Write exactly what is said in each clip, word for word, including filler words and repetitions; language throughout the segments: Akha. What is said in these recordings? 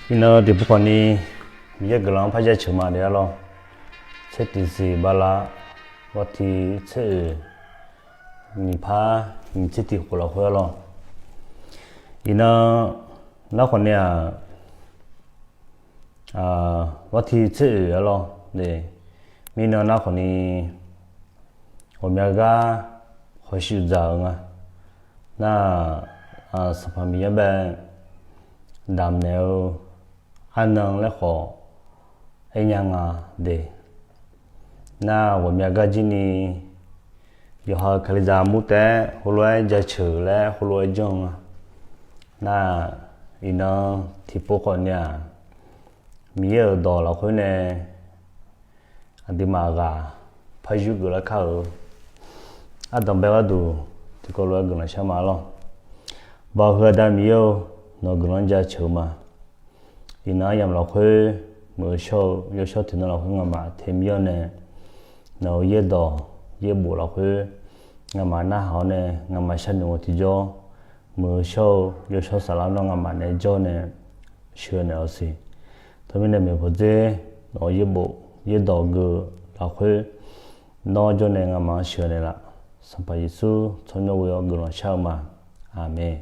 Iqnan tiqpov khawfni Miqyaer guiqlanq-anr par jaceuq ma de arlawr. Tser tiqsiq bala, ghawrtiq tser oeq, nyiq par nyiq tser tiq khof lafkhoer arlawr. Iqnan nar khawfni-aq, ghawrtiq tser oeq arlawr. Mirnan nar khawfni ghawqmya gar hawshuif dzaq-eu nga. Nar, Sanqpaq Miqyaer bae damqnaeq-eu arnan laer khawf aernya nga de. Nar ghawqmya gar jirni yawqha-euq Kalizaq mur taef-aer heulof-aer jaceuq laer heulof-aer janr-eu nga. Nar iqnan tiqpov khawfni-aq, Miqyaer-euq dawq lafkhoer nae aqduimaf ghaq par yurgeuf lar kar-euq ardanq bae gharduq tiqkawv lof-aer guiqlanq shar ma lawr. Baoq heu Aqda Miqyaer-or, nawq-eu guiqlanq-anr jaceuq-eu ma. Iqnan aryamq lafkhoer muiq-eu shawr-eu yawshawr tiqnan lafkhoer ngamaf taemir-awr nae, nawq-eu yaerdawq yaerbof lafkhoer ngamaf narhaq-awr nae ngamaf sharnoeq-eu tiqjawr, muiq-eu shawr-eu yawshawr saflar nawr ngamaf naeq-aer jawr nae sheuqnaeq-awq siq. Teumirnae maeqpawf dzer nawq-eu yaerbof yaerdawq geu lafkhoer nawr jawr nae ngamaf-anr sheuqnaeq laf. Sanqpaq Yeqsur tsawrmyanr ghoe-awr guiqlanq shar-eu ma. Aqmeq.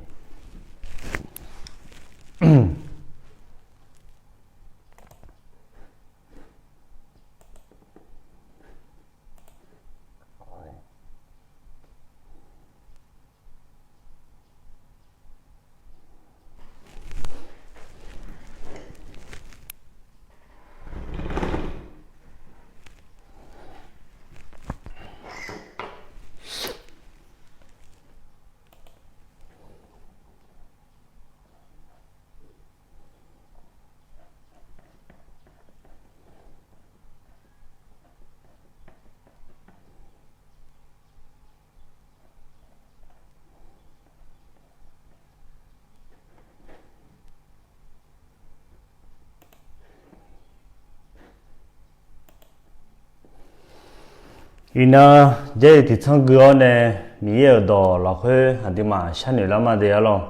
Iqnan, Jarlif tiqtsanr gui-awr nae Miqyaer-euq dawq lafkhoer aqduimaf sharnoeq lar ma de arlawr.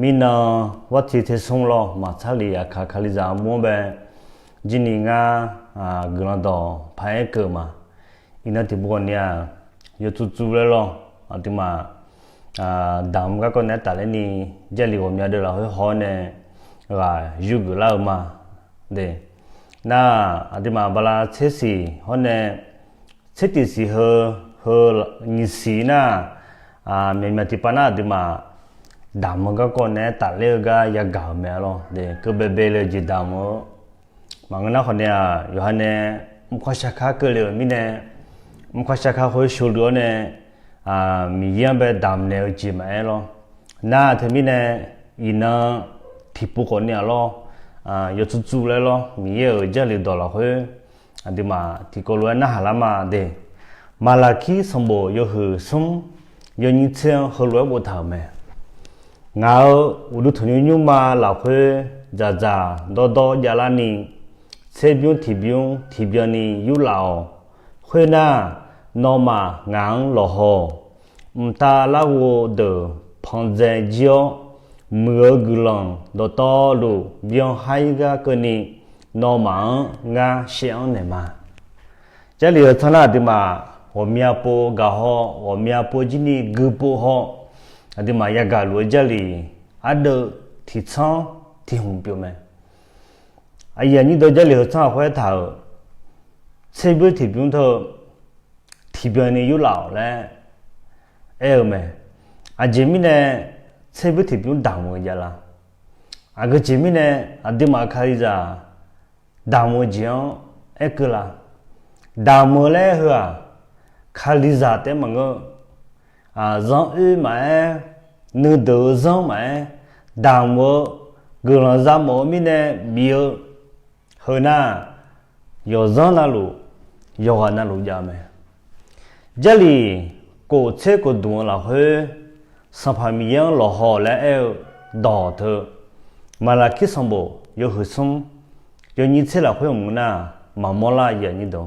Mirnan, ghawrtiq tersmr lawr maqtsar lif aqkaq Kalizaq armur-anr bae jirni ngar guiqlanq dawq paq-aer keuv ma. Iqnan tiqpov khawfni-aq, yawtsov tsov laer lawr aqduimaf damq garkawv naeq-aer tafler ni, Jarlif ghawqmya deuv lafkhoer haw-awr nae ghaq yurgeuf lar-eu ma de. Nar, aqduimaf bala tser siq hawr nae tser tiq siq heu, heu nyiq siq nar, myaqmyaq tiqpav nar aqduimaf damq-eu garkawv naeq-aer tafler-eu gar yagaq-euq mae arlawr. Keuv baebae le-eu jeq damq-eu maqngeur nar khawfni-aq, yawqha nae mrkawr shar kar keuvle-euq mirnae, mrkawr shar kar khoer sheuqluf-awr nae Miqyaer-anr bae damqnaeq-eu jeq maqaer lawr. Nar teumirnae, iqnan tiqpov khawfni-aq lawr, yawtsov tsov laer lawr Miqyaer-euq Jarlif dawq lafkhoer aqduimaf tiqkawv lof-aer narhaq lar ma de. Maqlaqkir sanqbof yawhuiq smr yawnyir tser-anr heulof-aer boftaq-euq mae. Ngaq-euq uqduq tanqnymr nymrma lafkhoer dzaqdzaq dawrdawr javlarni, tserbymr tiqbymr tiqbyan ni yurlaf-awq. Khoernar, nawmaf ngaq-anr lawqhaw-awq. Mqtav larghov deuq pandzae jir-awr, muiq-eu guiqlanq dawqtawvluf byan hair gar keuvni, nawmaf-anr ngar shaev-anr naeq ma. Jarlif heu tsanr nar aqduimaf ghawqmya pov gaqhaw, ghawqmya pov jirni guipov haw, aqduimaf yagaq luf-eu Jarlif ardeuv tiqtsanr tiqhmq pyeuf mae. Aqyuif aqnyir deuq Jarlif heu tsanr lafkhoer aertaq-euq, tserbymr tiqbymr teu tiqbyan ni yurlaf-awq laer aer-eu mae. Aqjeq mirnae tserbymr tiqbymr damq-eu javlar? Aqgeu jeq mirnae aqduimaf Kalizaq damq-eu jeq-anr aerkeuv la? Damq-eu laer heu-aq, Kalizaq taef maqngeur, zanr oer maqaer, nuideuq-eu zanr maqaer, damq-eu guiqlanq za mawf-eu mirnae bif-eu heu nar, yawqzanr navluf, yawqghaq navluf jav mae. Jarlif kof tser kof dmq-eu lafkhoer, Sanqpaq Miqyaer-anr lawqhaw laer aer-eu dawq teu, Maqlaqkir sanqbof yawhuiq smr yawnyir tser lafkhoer mq nar, maqmawr lar-a.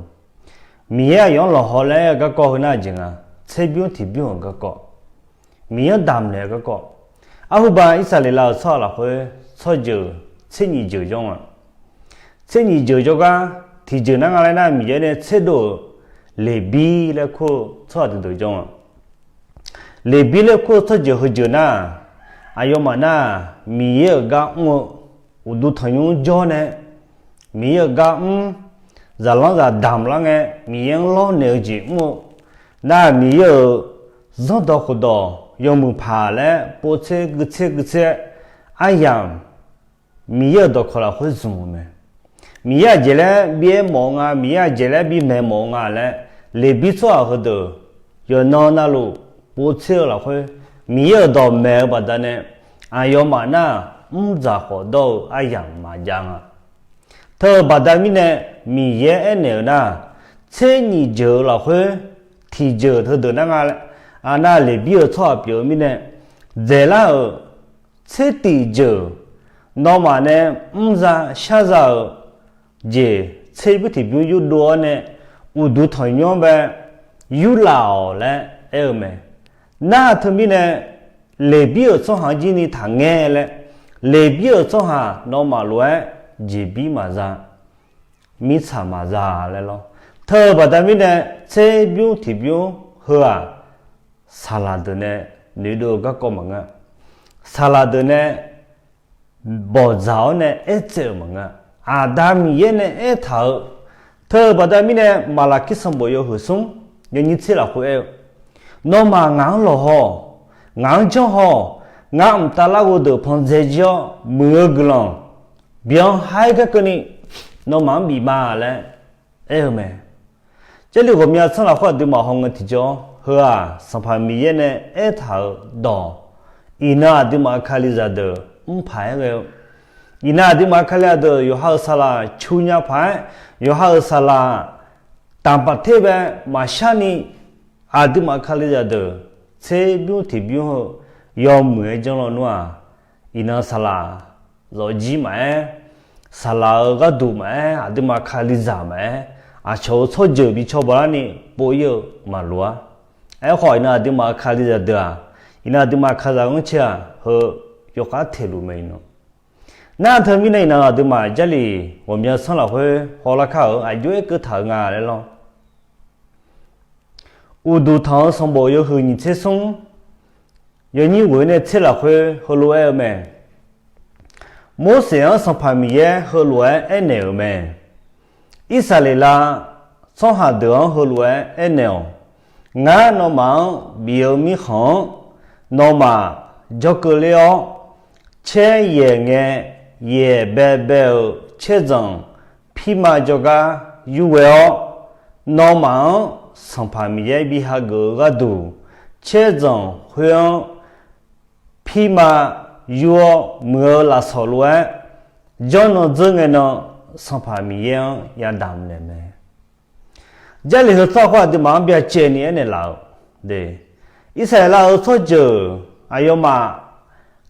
Miqyaer aqyawf-anr lawqhaw laer aer-eu garkawv heu nar jeq nga, tserbymr tiqbymr-euq garkawv, Miqyaer-anr damqnaeq-eu garkawv. Arhuba Irsaqleqlav-euq tsawrhaq lafkhoer tsawrjeuq tser nyiq jeuq jawr nga. Tser nyiq jeuq jawrgar tiqjeuq nar nga laer nar, Miqyaer nae tserdov-euq Leqbir laer kur-eu tsawrhaq duideuq jawr nga. Leqbir laer kur-eu tsawrjeuq heujeuq nar, aqyawfmaf nar, Miqyaer-euq gar mr-eu uqduq tanqnymr jawr nae, Miqyaer-euq gar mr, zaqlanr zaqdamq lar ngae Miqyaer-anr lawrnaeq-eu jeq mr-eu nar, Miqyaer-euq zanrdawq khofdawq yawmuiq paq laer povtser guitser guitser-aer aryamq Miqyaer-euq dawqkawq lafkhoer zmq-eu mae. Miqyaer aqjeq laer bi aer mawf-eu nga, Miqyaer aqjeq laer bi maeq mawf-eu nga laer, Leqbir tsawrhaq heudeuq yawqnan navluf povtser-eu lafkhoer, Miqyaer-euq dawq maeq-eu baqdanae, aqyawfmaf nar mrdzaq khawf dawr-eu aryamq maqjav nga. Teu-eu baqda mirnae, Miqyaer aernaeq-euq nar, tser nyiq jeuq-eu lafkhoer tiqjeuq heudeuq nar nga, aqnar Leqbir-euq tsawrhaq pyeuf-eu mirnae, dzaeqlar-euq tser tiqjeuq nawmaf nae mrza sharza-euq jeq tserbymr tiqbymr yurdov-awr nae, uqduq tanqnymr-anr bae yurlaf-awq laer aer-eu mae. Nar teumirnae, Leqbir-euq tsawrhaq-anr jir ni taqngae laer, Leqbir-euq tsawrhaq nawmaf lof-aer jeqbir maqza, mirtsaq maqza laer lawr. Teu-eu baqda mirnae, tserbymr tiqbymr heu-aq, saqlaq deuq nae noeqdov-eu garkawv maqngeur. Saqlaq deuq nae bawqdzaq-awr nae aertsaev-euq maqngeur. Aqda Miqyaer nae aertaq-eu, teu-eu baqda mirnae Maqlaqkir sanqbof yawhuiq smr yawnyir tser lafkhoer aer-eu, nawmaf ngaq-anr lawq haw, ngaq-anr janr haw, ngar mqtav larghov deuq pan dzae jir-awr muiq-eu guiqlanq byan haer garkeuvni nawmaf-anr bif ma laer aer-eu mae. Jarlif ghawqmya tsanr lafkhoer aqduimaf hawngae tiqjawr heu-aq, Sanqpaq Miqyaer nae aertaq-euq dawq, iqnan aqduimaf-euq Kalizaq deuq mrpaq-aer ghae-eu, iqnan aqduimaf-euq Kalizaq deuq yawqha-euq saqlaq cu nya paq-aer, yawqha-euq saqlaq taqbaq ter bae maqshar ni, aqduimaf-euq Kalizaq deuq tserbymr tiqbymr heu yawmuiq-aer janr lawnmr-aq, iqnan saqlaq zawqjir maqaer, saqlaq-euq gharduq maqaer, aqduimaf Kalizaq maqaer, aqcawq-euq tsawrjeuq bi cawba larni pov-ir-eu maqloq-ar. Aerkhawf, iqnan aqduimaf-euq Kalizaq deuq-aq, iqnan aqduimaf Kalizaq ghanrcae-aq heu yawkhav teq luf mae iqnan. Nar teumirnae iqnan aqduimaf Jarlif ghawqmya tsanr lafkhoer hawlar kar-euq aqjox-aer keuv taq-eu nga laer lawr. Uqduq tanq-eu sanqbof yawhuiq nyiq tser smr yawnyir ghoeq nae tser lafkhoer heulof-aer aer-eu mae. Morseq-anr Sanqpaq Miqyaer heulof-aer aernaeq-euq mae. Irsaqleqlav tsawrhaq deuq-anr heulof-aer aernaeq-awq. Ngar nawmaf-anr bif-eu mirkhanq-anr nawmaf jawrkeuv ler-awr, caer yaeq ngae, yaeq baebae-euq caerdzanq pirma jawrgar yur ghae-awr, nawmaf-anr Sanqpaq Miqyaer bi hageuf-eu gharduq, caerdzanq khoer-anr pirma yur-awr muiq-eu lafsawq lof-aer, janrnan dzeur ngae nan Sanqpaq Miqyaer-anr yadamq naeq mae. Jarlif heu tsawrhaq khoer aqduimaf-anr byacaevni aernaeq laf-eu, Irsaqleqlav-euq tsawrjeuq aqyawfmaf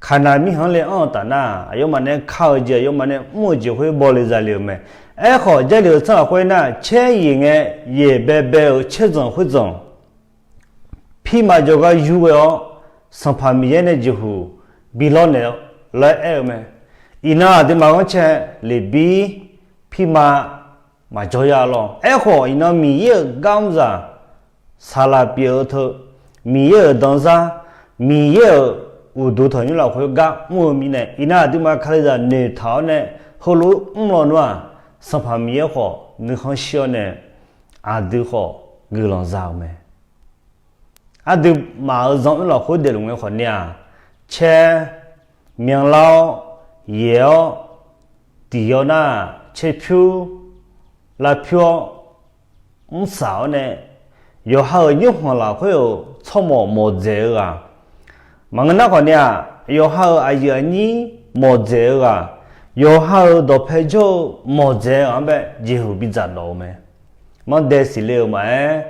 Kaqnaq mirkhanq-anr le anr-eu taf nar, aqyawfmaf nae ka-eu jeq, aqyawfmaf nae mr-eu jeq khoer bawle zale-euq mae. Aerkhawf, Jarlif heu tsawrhaq khoer nar, caer yaeq ngae, yaeq baebae-euq caerdzanq khoerdzanq pirma jawrgar yur ghae-awr, Sanqpaq Miqyaer nae jeqhuq bi lawrnaeq-awr laer aer-eu mae. Iqnan aqduimaf ghanrcae Leqbir pirma maqjawr ya lawr. Aerkhawf, iqnan Miqyaer-euq gar mr zaq, saqlaq pyeuf-eu teu, Miqyaer-euq danzar, Miqyaer-euq uqduq tanqnymr lafkhoer gar mr-eu mirnae, iqnan aqduimaf Kalizaq noeqtaq-awr nae heulof-aer mr lawnmr-aq, Sanqpaq Miqyaer khawf nuikhanr shir-awr nae aqdui khawf guiqlanq za-euq mae. Aqduimaf-euq zanqmr lafkhoer daefluf ngae khawf ni-aq, caer myanlar-awr, yaeq-awr, diq-awr nar, caer pyur, lav pyur-awr, mrsaq-awr nae, yawqha-euq nymrkhanq lafkhoer-euq tsawrmawq mawqdzaeq-eu ghaq, maqngeur nar khawf ni-aq, yawqha-euq aqyuif aqnyir mawqdzaeq-eu ghaq, yawqha-euq dawqpae jawr-eu mawqdzaeq-eu ghaq-anr bae jeqhuq bidzaq dawq-eu mae. Manrdae siqle-euq maqaer,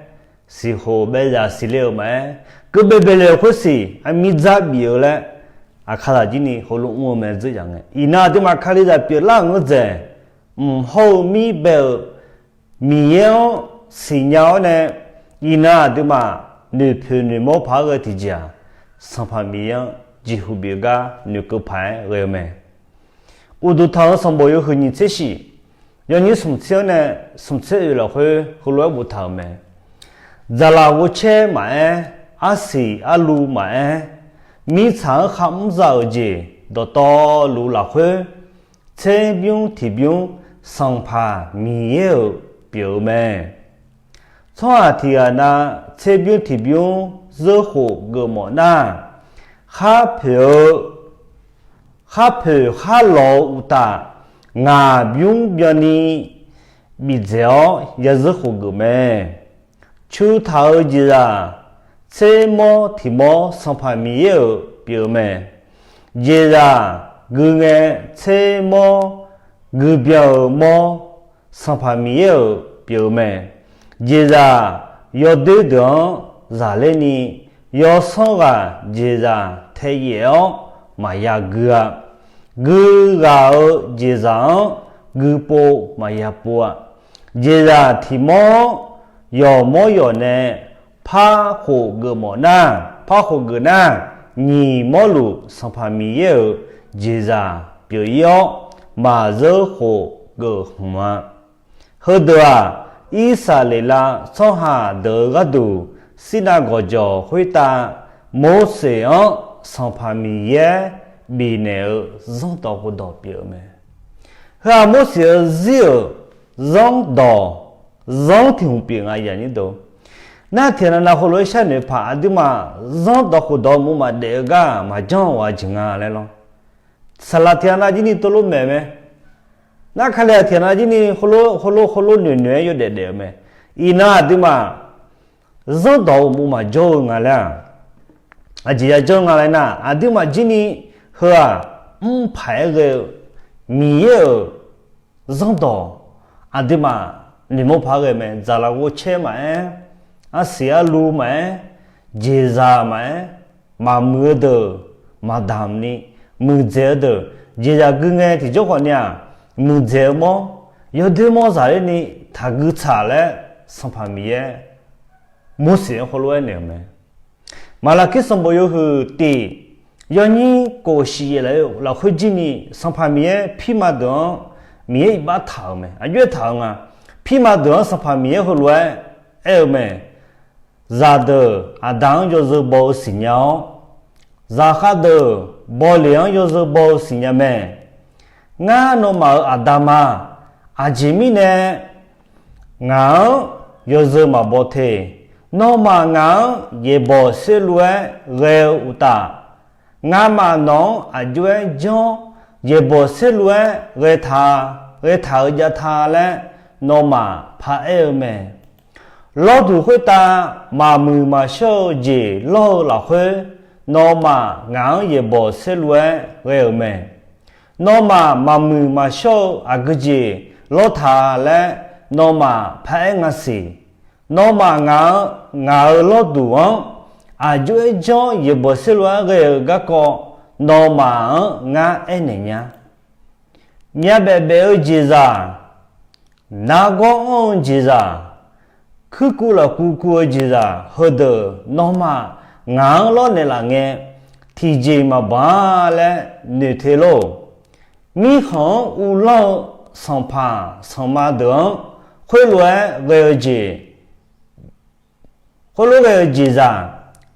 siqkhof baezaq siqle-euq maqaer, keuv baebae le-euq khoersiq aqmir dzar bif-eu laer, aqkaqzaq jir ni heulof mr-eu mae dzeur yaq ngae. Iqnan aqduimaf Kalizaq pyeuflar-euq ngeur dzaeq, mq hawr-eu mir bae-euq Miqyaer-anr siqnya-awr nae, iqnan aqduimaf noeqpoeq noeqmawr paq-aer ghae tiqjeq-aq, Sanqpaq Miqyaer-anr jeqhuq bif-eu gar noeqkeuv paq-aer ghae-eu mae. Uqduq tanq-eu sanqbof yawhuiq nyiq tser shif, yawnyir smq tser-anr nae smq tser oeq lafkhoer heulof-aer boftaq-euq mae. Dzaqlaf ghovcaer maqaer, arsiq arlu maqaer, mirtsaq-anr kharmr za-euq jeq dawqtawvluf lafkhoer, tserbymr tiqbymr Sanqpaq Miqyaer-euq pyeuf-eu mae. Tsawrhaq tiqghaq na tserbymr tiqbymr zeurkhof geufmawf nar, khar poeq-eu, khar poeq khar lawq-eu uqtaf, ngaq bymr byanni bifdzaeq-awr ya zeurkhof geuf mae. Cu taq-eu jeqzaq tsermawr tiq mawr Sanqpaq Miqyaer-euq pyeuf-eu mae. Jeqzaq gui ngae tsermawr gui byan-eu mawr Sanqpaq Miqyaer-euq pyeuf-eu mae. Jeqzaq yawdoer deuq-anr zaqler ni, yawsanr ghaq jeqzaq taeyaef-awr maqya gui-a. Gui ghaq-euq jeqzaq-anr guipov maqya pov-a. Jeqzaq tiq mawr-anr yawqmawr yawq nae par khof geufmawf nar, par khof geuf nar, nyiq mawrluf Sanqpaq Miqyaer-euq jeqzaq pyeuf-ir-awr, maqzeur khof geuf hmq-a. Heudeuq-aq, Irsaqleqlav tsawrhaq deuq-euq gharduq, Sirnav gawqjawq khoertav Morseq-anr Sanqpaq Miqyaer bifnaeq-eu zanrdawq khofdawq pyeuf-eu mae. Heu-aq Morseq-eu zir-euq zanrdawq, zanr tiq hmq pyeuf nga. Nar tiqnan nav heulof-aer sharnoeq paq aqduimaf zanrdawq khofdawq mq maqdaef-eu gar maqjanr-eu ghaq jeq nga laer lawr. Saqlaq tiqnan nav jir ni tov lof maeq mae. Nar Kali-aq tiqnan nav jir ni heulof heulof heulof noeq noeq-aer yawdaef daef-eu mae. Iqnan aqduimaf zanrdawq-euq mq maqjawr-eu nga laer-aq, aqjeq ya janr nga laer nar, aqduimaf jir ni heu-aq mr paq-aer ghae-eu Miqyaer-euq zanrdawq aqduimaf noeqmawr paq-aer ghae mae. Dzaqlaf ghovcaer maqaer, arsiq arlu maqaer, jeqzaq maqaer, maqmuiq-eu deuq maqdamq ni, muiqdzaeq-eu deuq jeqzaq gui ngae tiqjawr khawf ni-aq, muiqdzaeq-eu mawr, yawdoer mawr zaqler ni taqgui tsaq laer Sanqpaq Miqyaer Morseq-anr heulof-aer naeq-euq mae. Maqlaqkir sanqbof yawhuiq tiq, yawnyir kof shiq yaef lafkhoer jir ni Sanqpaq Miqyaer pirma deuq-anr Miqyaer iqbax taq-euq mae. Aqjox-aer taq-eu nga. Pirma deuq-anr Sanqpaq Miqyaer heulof-aer aer-eu mae. Zaqdeuq aqda-anr yawzeu baw-eu siqnya-awr, zaqkhav deuq bawleq-anr yawzeu baw-eu siqnya mae. Ngar nawmaf-euq aqda ma. Aqjeq mirnae ngaq-anr yawzeu maqbaw te. Nawmaf ngaq-anr yaeqbawq serlu-aer ghae-eu uqtaf, ngamaf nawq-anr aqjox-aer janr yaeqbawq serlu-aer ghae ta, ghae taq-euq jav ta laer nawmaf paraer-eu mae. Lawrduq khoertav maqmuiq maqshawr-eu jeq lawr-eu lafkhoer, nawmaf ngaq-anr yaeqbawq serlu-aer ghae-euq mae. Nawmaf maqmuiq maqshawr-eu aqgeu jeq lawr ta laer nawmaf paraer nga siq. Nawmaf ngaq-anr, ngaq-euq lawrduq-anr aqjox-aer janr yaeqbawq serlu-aer ghae-eu garkawv, nawmaf-anr ngar aernaeq nya. Myavbaef baef-eu jeqzaq, nargawr anr-eu jeqzaq, kuirkuv lafkuv kuv-eu jeqzaq heudeuq nawmaf ngaq-anr lawrnaeq laf ngae, tiqjeq maqbanq-a laer noeq te lor. Mirkhanq-anr uvlanr-eu sanqpaq sanqma deuq-anr khoerlof-aer ghae-eu jeq, khoerlof ghae-eu jeqzaq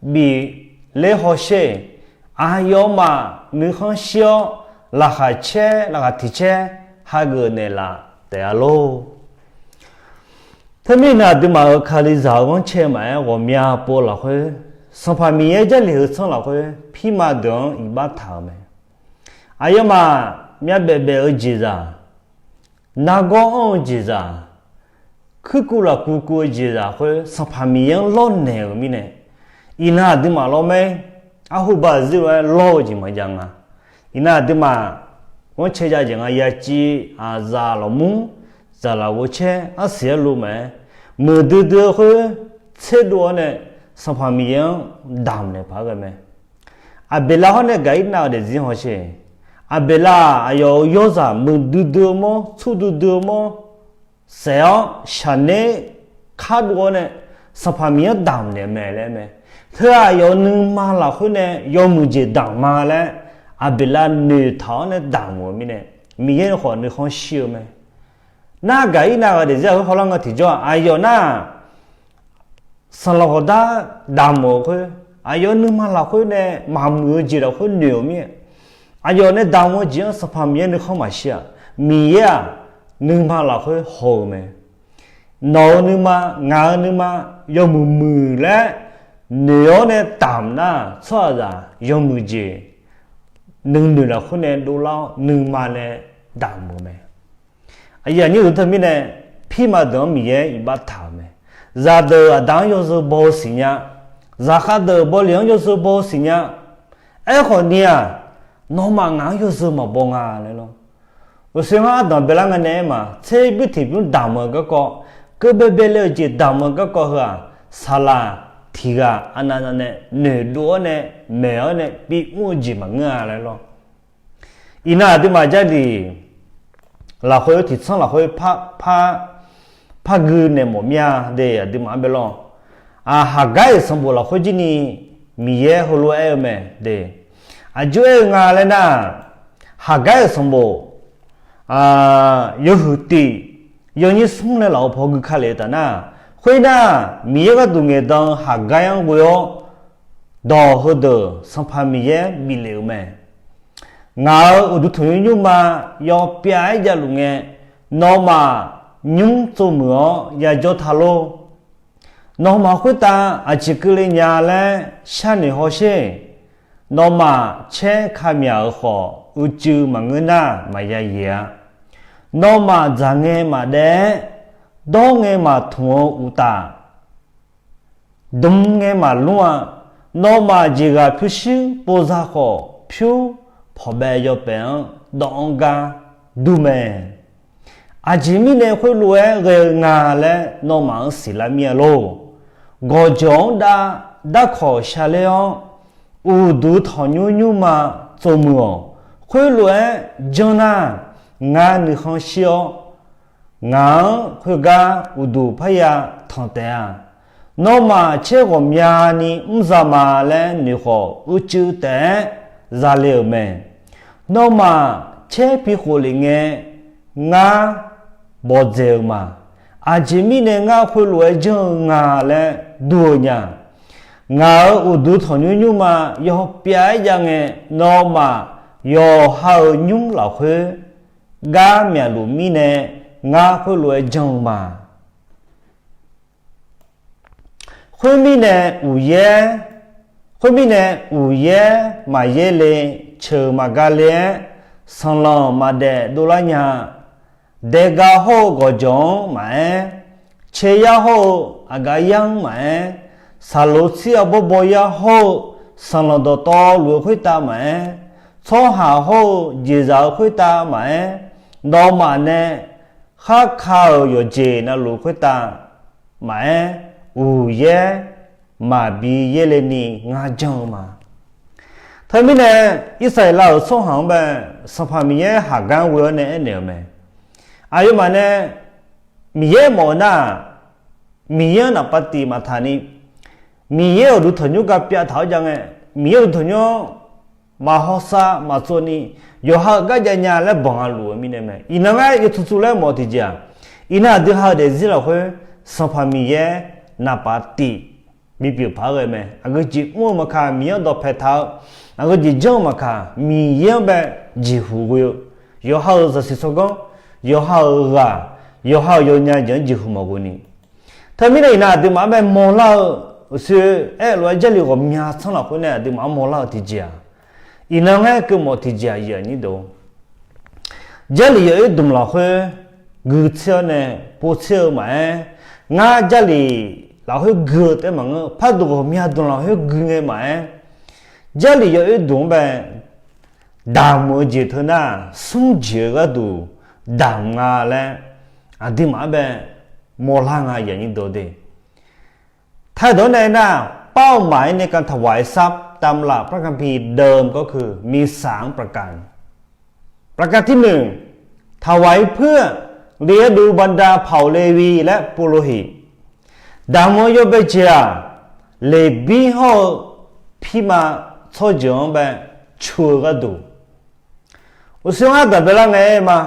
bif ler hawsher. Aqyawfmaf nuikhanr shir-awr, laqkhaq caer laqkhaq tiq caer hageuf naeqlaf taef-a lor. Teumirnae aqduimaf-euq Kalizaq-euq ghanrcae maqaer ghawqmya pov lafkhoer, Sanqpaq Miqyaer Jarlif heu tsanr lafkhoer pirma deuq-anr iqbax taq-euq mae. Aqyawfmaf myavbaef baef-eu jeqzaq, nargawr anr-eu jeqzaq, kuirkuv lafkuv kuv-eu jeqzaq khoer Sanqpaq Miqyaer-anr lawrnaeq-euq mirnae, iqnan aqduimaf lawr mae. Arhuba zir lof-aer lawr-eu jeq maqjav nga. Iqnan aqduimaf ghanrcae jav jeq nga. Yaciv, aqzaf, lafmur, zaqlaq ghovcaer, arsiq arlu maqaer, muiqdui dui-eu khoer tserdov-awr nae Sanqpaq Miqyaer-anr damq naeq paq-aer ghae mae. Aqbeqlav hawr nae Gaqirnav-euq daefzir hawsher. Aqbeqlav-aq aqyawf-euq yawrzaq muiqdui dui-eu mawr, tsurdui dui-eu mawr saef-awr shaqner kardov-awr nae Sanqpaq Miqyaer-anr damq naeq mae laer mae. Teu aqyawf-euq nuima lafkhoer nae yawmuiq jeq damq ma laer Aqbeqlav noeqtaq-awr nae damq-euq mirnae, Miqyaer khawf nuikhanr shir-eu mae. Nargaq ir nav-eu daefzir lafkhoer hawlar nga tiqjawr-aq, aqyawf nar, sanqlanq ghawqdar damq-euq khoer, aqyawf nuima lafkhoer nae maqmuiq-eu jeq lafkhoer noeq-euq mir-aer, aqyawf nae damq-eu jeq-anr Sanqpaq Miqyaer nuikhanr maqshir-aq, Miqyaer-aq, nuima lafkhoer haw-eu mae. Nawq-euq nuima, ngaq-euq nuima, yawmuiq muiq laer noeq-awr nae damq nar, tsawrhaqzaq yawmuiq jeq nuinoeq lafkhoer nae dovlar-awr, nuima nae damq-euq mae. Aqyuif aqnyir deuq teumirnae, pirma deuq-anr Miqyaer iqbax taq-euq mae. Zaqdeuq aqda-anr yawzeu baw-eu siqnya, zaqkhav deuq bawleq-anr yawzeu baw-eu siqnya. Aerkhawf ni-aq, nawmaf ngaq-anr yawzeu maqbaw nga laer lawr. Uqshoe ngar ardanq baelar ngae nae aer ma, tser bymr tiq bymr damq-eu garkawv, keubaebae le-eu jeq damq-eu garkawv heu-aq, saqlaq tiq ghaq aqnav nav nae noeqdov-awr nae, maeq-awr nae bimr-eu jeq maqngeur-a laer lawr. Iqnan aqduimaf Jarlif lafkhoer tiqtsanr lafkhoer par, par, par gui naeq mawf mir-a de, aqduimaf-anr bae lawr. Aq, Haqgar-euq sanqbof lafkhoer jir ni Miqyaer heulof-aer aer-eu mae de. Aqjox aer-eu nga laer nar, Haqgar-euq sanqbof yawhuiq tiq yawnyir smr laer laf-eu paw gui ka lef-eu taf nar, khoernar, Miqyaer gharduq ngaeqdan-eu Haqgar-anr ghoe-awr, dawq heudeuq Sanqpaq Miqyaer bif lef-euq mae. Ngaq-euq uqduq tanqnymr nymrma yawpyav-aer javluf ngae, nawmaf nymr tsovmuiq-awr yajawr ta lor. Nawmaf khoertav aqjeq keuvle nya laer sharnoeq hawsher. Nawmaf caer kamyaq-euq khawf, uicuiv maqngeur nar maqya yaeq-a. Nawmaf dzaq ngae maqdaef-aer, dawr ngae maqtmq-eu uqtaf, dm ngae maqlmr-a. Nawmaf jeqghaq pyurshuir povza khawf, pyur pawqbaev yawpaef-anr dawv-anr gar dur mae. Aqjeq mirnae khoerlof-aer ghae-eu nga laer nawmaf-anr siqlar mir-a lor. Gawqjawq-anr dav, darkawq shaler-awr, uqduq tanqnymr nymrma tsovmuiq-awq. Khoerlof-aer janr nar, ngar nuikhanr shir-awr, ngaq-anr khoergar uqduq parya tanq taef-a. Nawmaf caer ghawqmyani mr za ma laer noeq khawf, uicuiv taef-aer zale-euq mae. Nawmaf caer pi khof lef ngae, ngar bawqdzaeq-eu ma. Aqjeq mirnae ngar khoerlof-aer janr-eu nga laer dur-eu nya. Ngaq-euq uqduq tanqnymr nymrma yawpyav-aer jav ngae, nawmaf yawqha-euq nymr lafkhoer gar myaqluf mirnae, ngar khoerlof-aer janr-eu ma. Khoermirnae, uqyaer, khoermirnae, uqyaer maqyaer le, ceuq maqga le-aer, sanqlanq maqdaef dovlar nya. Daega hawr-eu gawqjawq-anr maqaer, cae yar hawr-eu aqgaf yar-anr maqaer, saqlo tsir arbawr baw yar hawr-eu sanqlanq dawqtawvluf-eu khoertav maqaer, tsawrhaq hawr-eu jeqzaq-eu khoertav maqaer, nawmaf nae kharka-euq yawqjeq navluf khoertav maqaer, uqyaer maqbi yaerle ni ngar janr-eu ma. Teumirnae, Irsaqleqlav-euq tsawrhaq-anr bae, Sanqpaq Miqyaer Haqgar-anr ghoe-awr nae aernaeq-euq mae. Aqyawfmaf nae Miqyaer mawf-eu nar-aq, Miqyaer-anr naqpav tif maqtaq ni, Miqyaer-euq uqduq tanqnymr gapyav taq-awr jav ngae, Miqyaer uqduq tanqnymr-anr maqhawsav maqtsov ni, yawqha-euq garjav nya laer banq-a luf-eu mirnae mae. Iqnan ngar yawtsov tsov laer mawf tiqjeq-aq, iqnan aqdui ha-eu daefzir lafkhoer Sanqpaq Miqyaer naqpav tif bipyeuf paq-aer ghae mae. Aqgeu jeq mr-eu maqkaq, Miqyaer-anr dawqpae taq-eu, aqgeu jeq janr-eu maqkaq, Miqyaer-anr bae jeqhuq ghoe-eu, yawqha-euq zaqsiq tsawrganr, yawqha-euq ghaq, yawqha-euq yawnya jeq-anr jeqhuq maqghoe ni. Teumirnae iqnan aqduimaf-anr bae mawrlar-eu, uqshoe aer-eu lof-aer Jarlif ghawqmya tsanr lafkhoer nae aqduimaf-anr mawrlar-eu tiqjeq-aq, iqnan ngar keuvmawf tiqjeq-aq, Jarlif yawoer dmq lafkhoer guitser-awr nae povtser-eu maqaer, ngar Jarlif lafkhoer gui-eu taef maqngeur, parduq ghawqmya dmq lafkhoer gui ngae maqaer, Jarlif yawoer dmq-anr bae damq-eu jeq teu nar, smr jeq-eu gharduq damq nga laer aqduimaf-anr bae mawrlar nga, Jarlif yawoer dmq de. ไทย dawq-anr nae aernar, เป้าหมายในการถวายทรัพย์ ตามหลักพระคัมภีร์เดิมก็คือมีสามประการ ประการที่หนึ่ง ถวายเพื่อเลี้ยงดูบรรดาเผ่าเลวีและปุโรหิต Damq-eu yawbae jeq-aq, Leqbir hawr-eu pirma tsawrjeuq-anr bae cu-eu gharduq, Uqshoe ngar daqbae lar ngae aer ma.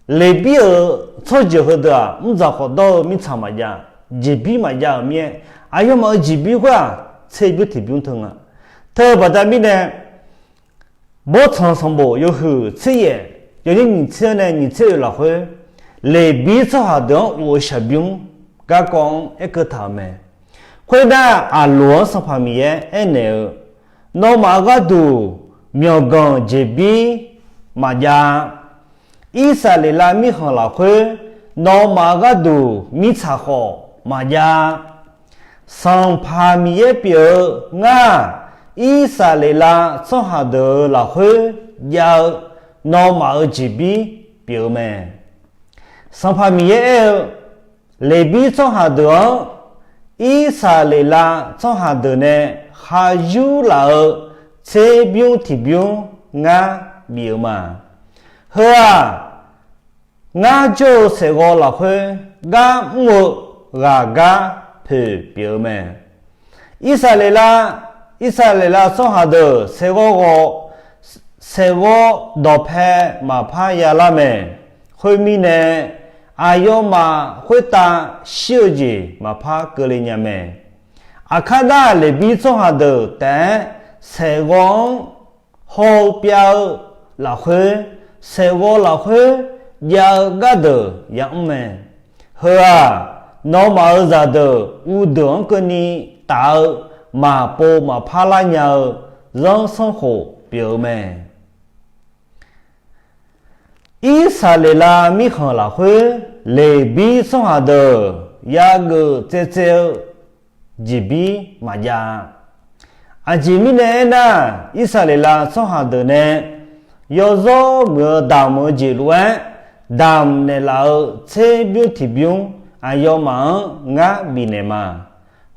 Leqbir-euq tsawrjeuq heudeuq-aq, mrdzaq khawf dawr-eu mirtsaq maqjav, jeqbir maqjav-euq mir-aer, aqyawfmaf-euq jeqbir khoer-aq, tserbymr tiqbymr teu nga. Teu-eu baqda mirnae, Bawrtsanq sanqbof yawhuiq tser yaef, yawnyir nyiq tser-anr nae nyiq tser oeq lafkhoer, Leqbir tsawrhaq deuq-anr of-eu shaqbymr garkawv-anr aerkeuv taq-euq mae. Khoernar, Aqloq-anr Sanqpaq Miqyaer aernaeq-eu, Nawmaf-euq gharduq myawqganq jeqbir maqjav-a. Irsaqleqlav mirkhanq lafkhoer, nawmaf-euq gharduq mirtsaq khawf maqjav-a. Sanqpaq Miqyaer pyeuf-eu ngar-aq, Irsaqleqlav tsawrhaq deuq-euq lafkhoer jav-eu nawmaf-euq jeqbir pyeuf-eu mae. Sanqpaq Miqyaer aer-eu, Leqbir tsawrhaq deuq-anr Irsaqleqlav tsawrhaq deuq nae khar yurlaf-eu tserbymr tiqbymr ngar bif-eu ma. Heu-aq, ngar jawr-eu saeqghawv lafkhoer gar mr-eu ghaqgar poeq pyeuf-eu mae. Irsaqleqlav, Irsaqleqlav tsawrhaq deuq saeqghawv ghawq, saeqghawv dawqpae maqpar yalar mae. Khoermirnae, aqyawfmaf khoertav shir-eu jeq maqpar keuvle nya mae. Aqkar nar, Leqbir tsawrhaq deuq taef-aer saeqghawv-anr haw-eu pyav-eu lafkhoer, saeqghawv lafkhoer jav-eu gardeuq yamr mae. Heu-aq, nawmaf-euq zaqdeuq uvdeuq-anr keuvni taf-eu maqpov maqpar lar nya-eu zanrsanrkhof pyeuf-eu mae. Irsaqleqlav mirkhanq lafkhoer Leqbir tsawrhaq deuq yageuf tsaevtsaev-eu jeqbir maqjav-a. Aqjeq mirnae aernar, Irsaqleqlav tsawrhaq deuq nae yawzawr muiq-eu damq-eu jeq lof-aer damq naeqlaf-eu tserbymr tiqbymr aqyawfmaf-anr ngar bifnaeq ma.